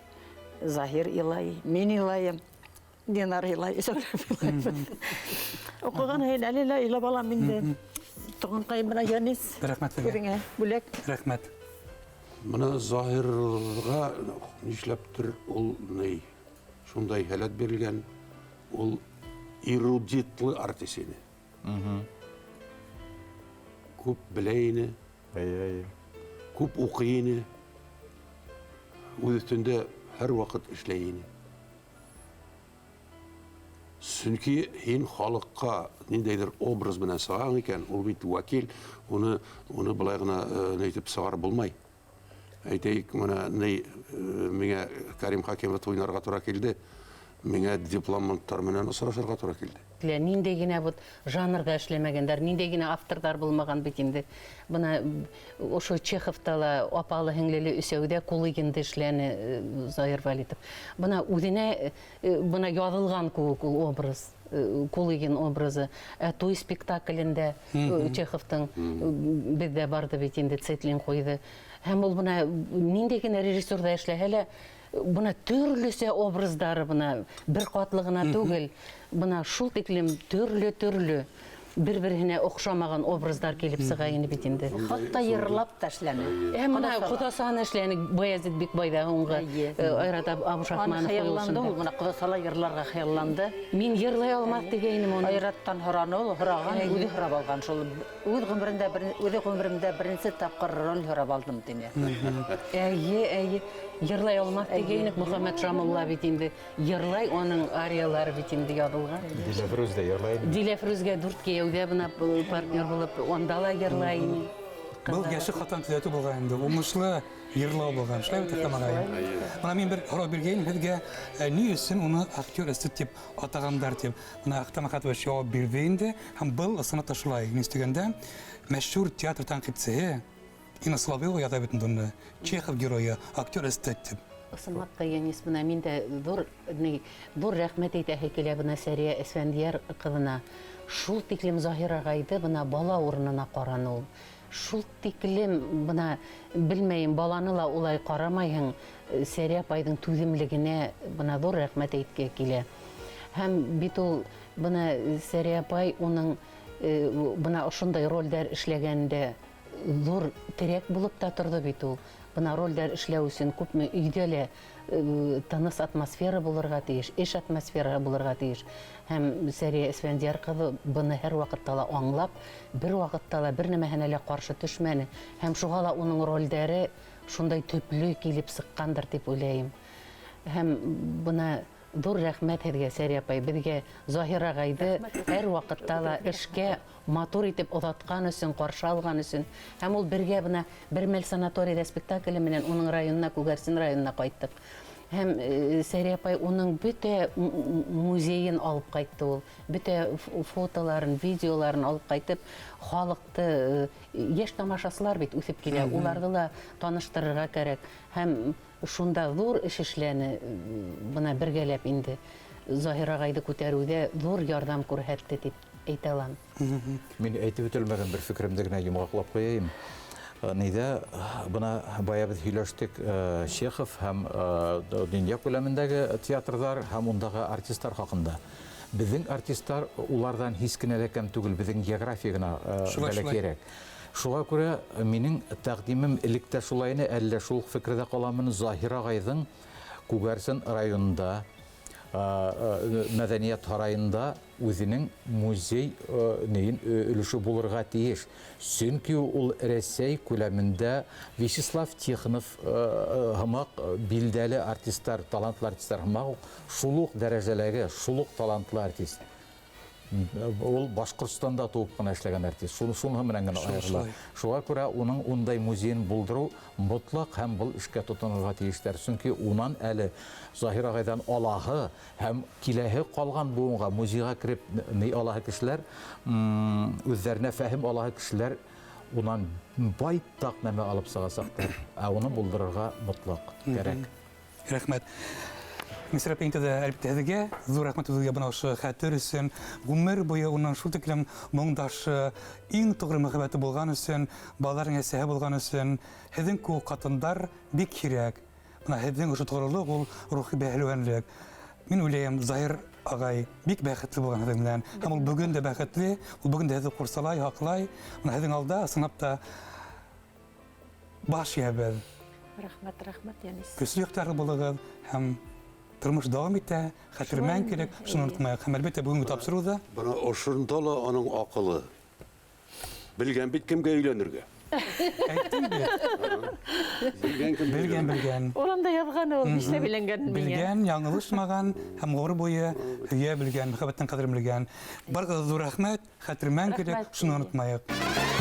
Заһир илай, мин илайым. Динар илай, өсәүләп илайбыҙ. Уҡыған һайын әле лә илап алам инде. Туғанҡайым бына Янис. Рәхмәт һеҙгә. Үҙеңә бүләк. Рәхмәт. Бына Заһирға нишләптер ул ни? Шундай һәләт бирелгән, ул эрудитлы артист ине. Күп белә ине. Әйе, әйе. Күп укый ине. Үз өстендә һәрвакыт эшләй ине. Чөнки һин халыкка ниндәйдер образ белән чыгаң икән, ул бит вәкил, уны, уны болай гына ни итеп чыгарып булмай. Әйтәйек, менә ни миңа Карим Хакимов уйнарга тура килде. Миңа дипломантлар белән очрашырга тура килде. Лә, ниндәй генә вот жанрда эшләмәгәннәр, ниндәй генә авторлар булмаган бит инде. Бына ошо Чеховта ла апалы-һеңлеле өсәүдә Кулыгинда эшләне Заһир Валитов. Бына үзенә бына язылган кеүек ул образ, Кулыгин образы. Ә Туй спектаклендә Чеховтың бездә барды бит инде, Цетлин куйды. Һәм ул бына ниндәй генә режиссерда эшләһә лә, бына төрлесә образдары бына бер катлы гына түгел, бына шул тиклем төрле-төрле бер-берһенә охшамаган образдар килеп сыга инде бит инде. Хатта йырлап та эшләне. Ә менә Кодасаны эшләне Баязит Бикбайда һуңгы Айрат Абушахманов хыялланды ул, менә Кодасала йырларга хыялланды. Мин йырлай алмас дигәйнем аны. Айраттан һораны ул, һораган, үзе һорап алган шул. Үз гомерендә үзе гомеремдә беренче тапкыр роль һорап алдым дине. Әйе, әйе. Йырлай алмас дигәйнек Мөхәммәт Шамулла бит инде. Йырлай, аның ариялары бит инде язылган. Диләфрүз дә йырлай. Диләфрүзгә дүрт кияүдә бына партнер булып, анда ла йырлай. Был яше хатан төзәтү булган инде, уңышлы йырлау булган. Шулай бит, Әхтәм агай? Менә мин бер һорау биргәйнем һеҙгә, ни өсөн уны актер эстет дип атағандар дип. Менә Әхтәм Әхәтович яуап бирҙе инде, һәм был ысынлап та шулай. Ни өстәгәндә, мәшһүр театр тәнҡитсеһе Инна Соловьева яза бит инде уны, Чехов геройы, актер эстет дип. Ысынлап та, Янис, бына мин дә ҙур, ни, ҙур рәхмәт әйтәһе килә бына Сәрия Әсфәндиәр ҡыҙына. Шул тиклем Заһир ағайҙы бына бала урынына ҡараны ул. Шул тиклем бына, белмәйем, баланы ла улай ҡарамайһың, Сәрия апайҙың түҙемлегенә бына ҙур рәхмәт әйтке килә. Һәм бит ул бына Сәрия апай уның бына ошондай ролдәр эшләгәндә ҙур терәк булып та торҙо бит ул. Бына ролдәр эшләү өсөн күпме өйҙә лә тыныс атмосфера булырға тейеш, эш атмосфераһы булырға тейеш. Һәм Сәрия Әсфәндиәр ҡыҙы быны һәр ваҡытта ла аңлап, бер ваҡытта ла бер нәмәһенә лә ҡаршы төшмәне. Һәм шуға ла уның ролдәре шундай төплө килеп сыҡҡандыр тип уйлайым. Һәм бына ҙур рәхмәт һеҙгә, Сәрия апай, беҙгә Заһир ағайҙы һәр ваҡытта ла эшкә матур итеп оҙатҡан өсөн, ҡаршы алған өсөн. Һәм ул бергә бына бер мәл санаторийҙа спектакле менән уның районына, Күгәрсен районына ҡайттыҡ. Һәм Сәрия апай уның бөтә музейын алып ҡайтты ул. Бөтә фотоларын, видеоларын алып ҡайтып, халыҡты, йәш тамашасылар бит үҫеп килә, уларҙы ла таныштырырға кәрәк. Һәм шунда ҙур эш эшләне, бына бергәләп инде Заһир ағайҙы күтәреүҙә ҙур ярҙам күрһәтте тип әйтә алам. Мин әйтеп үтелмәгән бер фекеремде генә йомғаҡлап ҡуяйым. Нейҙә, бына бая беҙ һөйләштек, Чехов һәм донъя күләмендәге театрҙар һәм ундағы артистар хаҡында. Беҙҙең артистар уларҙан һис кенә лә кәм түгел, беҙҙең география генә бәләкәйерәк. Шуға күрә минең тәҡдимем элек тә шулай ине, әллә шул уҡ фекерҙә ҡаламын. Заһир ағайҙың Күгәрсен районында, мәҙәниәт һарайында үҙенең музей нейен өлөшө булырға тейеш. Сөнки ул Рәсәй күләмендә Вячеслав Тихонов һымаҡ билдәле артистар, талантлы артистар һымаҡ шул уҡ дәрәжәләге, шул уҡ талантлы артист. Ул Башҡортостанда тыуып ҡына эшләгән артист. Шуныһы менән генә айырыла. Шуға күрә уның ундай музейын булдырыу мотлаҡ һәм был эшкә тотонорға тейештәр. Сөнки унан әле Заһир ағайҙан алаһы һәм киләһе ҡалған быуынға музейға кереп ни алаһы кешеләр, үҙҙәренә фәһем алаһы кешеләр унан байтаҡ нәмә алып сығасаҡтар. Ә уны булдырырға мотлаҡ кәрәк. Рәхмәт. Мисыр апай, инде дә әлбиттә һеҙгә ҙур рәхмәт үҙегеҙгә бына ошо хәтер өсөн, ғүмер буйы уның шул тиклем моңдашы, иң тоғро мөхәббәте булған өсөн, балаларының әсәһе булған өсөн, һеҙҙең кеүек ҡатындар бик һирәк. Бына һеҙҙең ошо тоғролоҡ ул рухи бәһлеүәнлек. Мин уйлайым, Заһир ағай бик бәхетле булған һеҙҙең менән. Һәм ул бөгөн дә бәхетле, ул бөгөн дә һеҙҙе ҡурсалай, һаҡлай. Бына һеҙҙең алда ысынлап та баш эйәбеҙ. Рәхмәт, рәхмәт, Янис. Көслө ихтыярлы булығыҙ һәм Тормыш дауам итә, хәтер мәңгелек, шуны онытмайык. Һәм әлбәттә бүгенге тапшыруда Бына ошонда ла аның аҡылы. Белгән бит кемгә өйләнергә. Әйттем бит. Белгән кемгә Белгән, белгән. Ул анда яҙған ул, нишләп өйләнгән миңә. Белгән, яңылышмаган һәм ғүмер буе һөйә белгән, мөхәббәттең ҡәҙерен белгән. Барығыҙға ҙур рәхмәт, хәтер мәңгелек, Рәхмәт. шуны онытмайыҡ.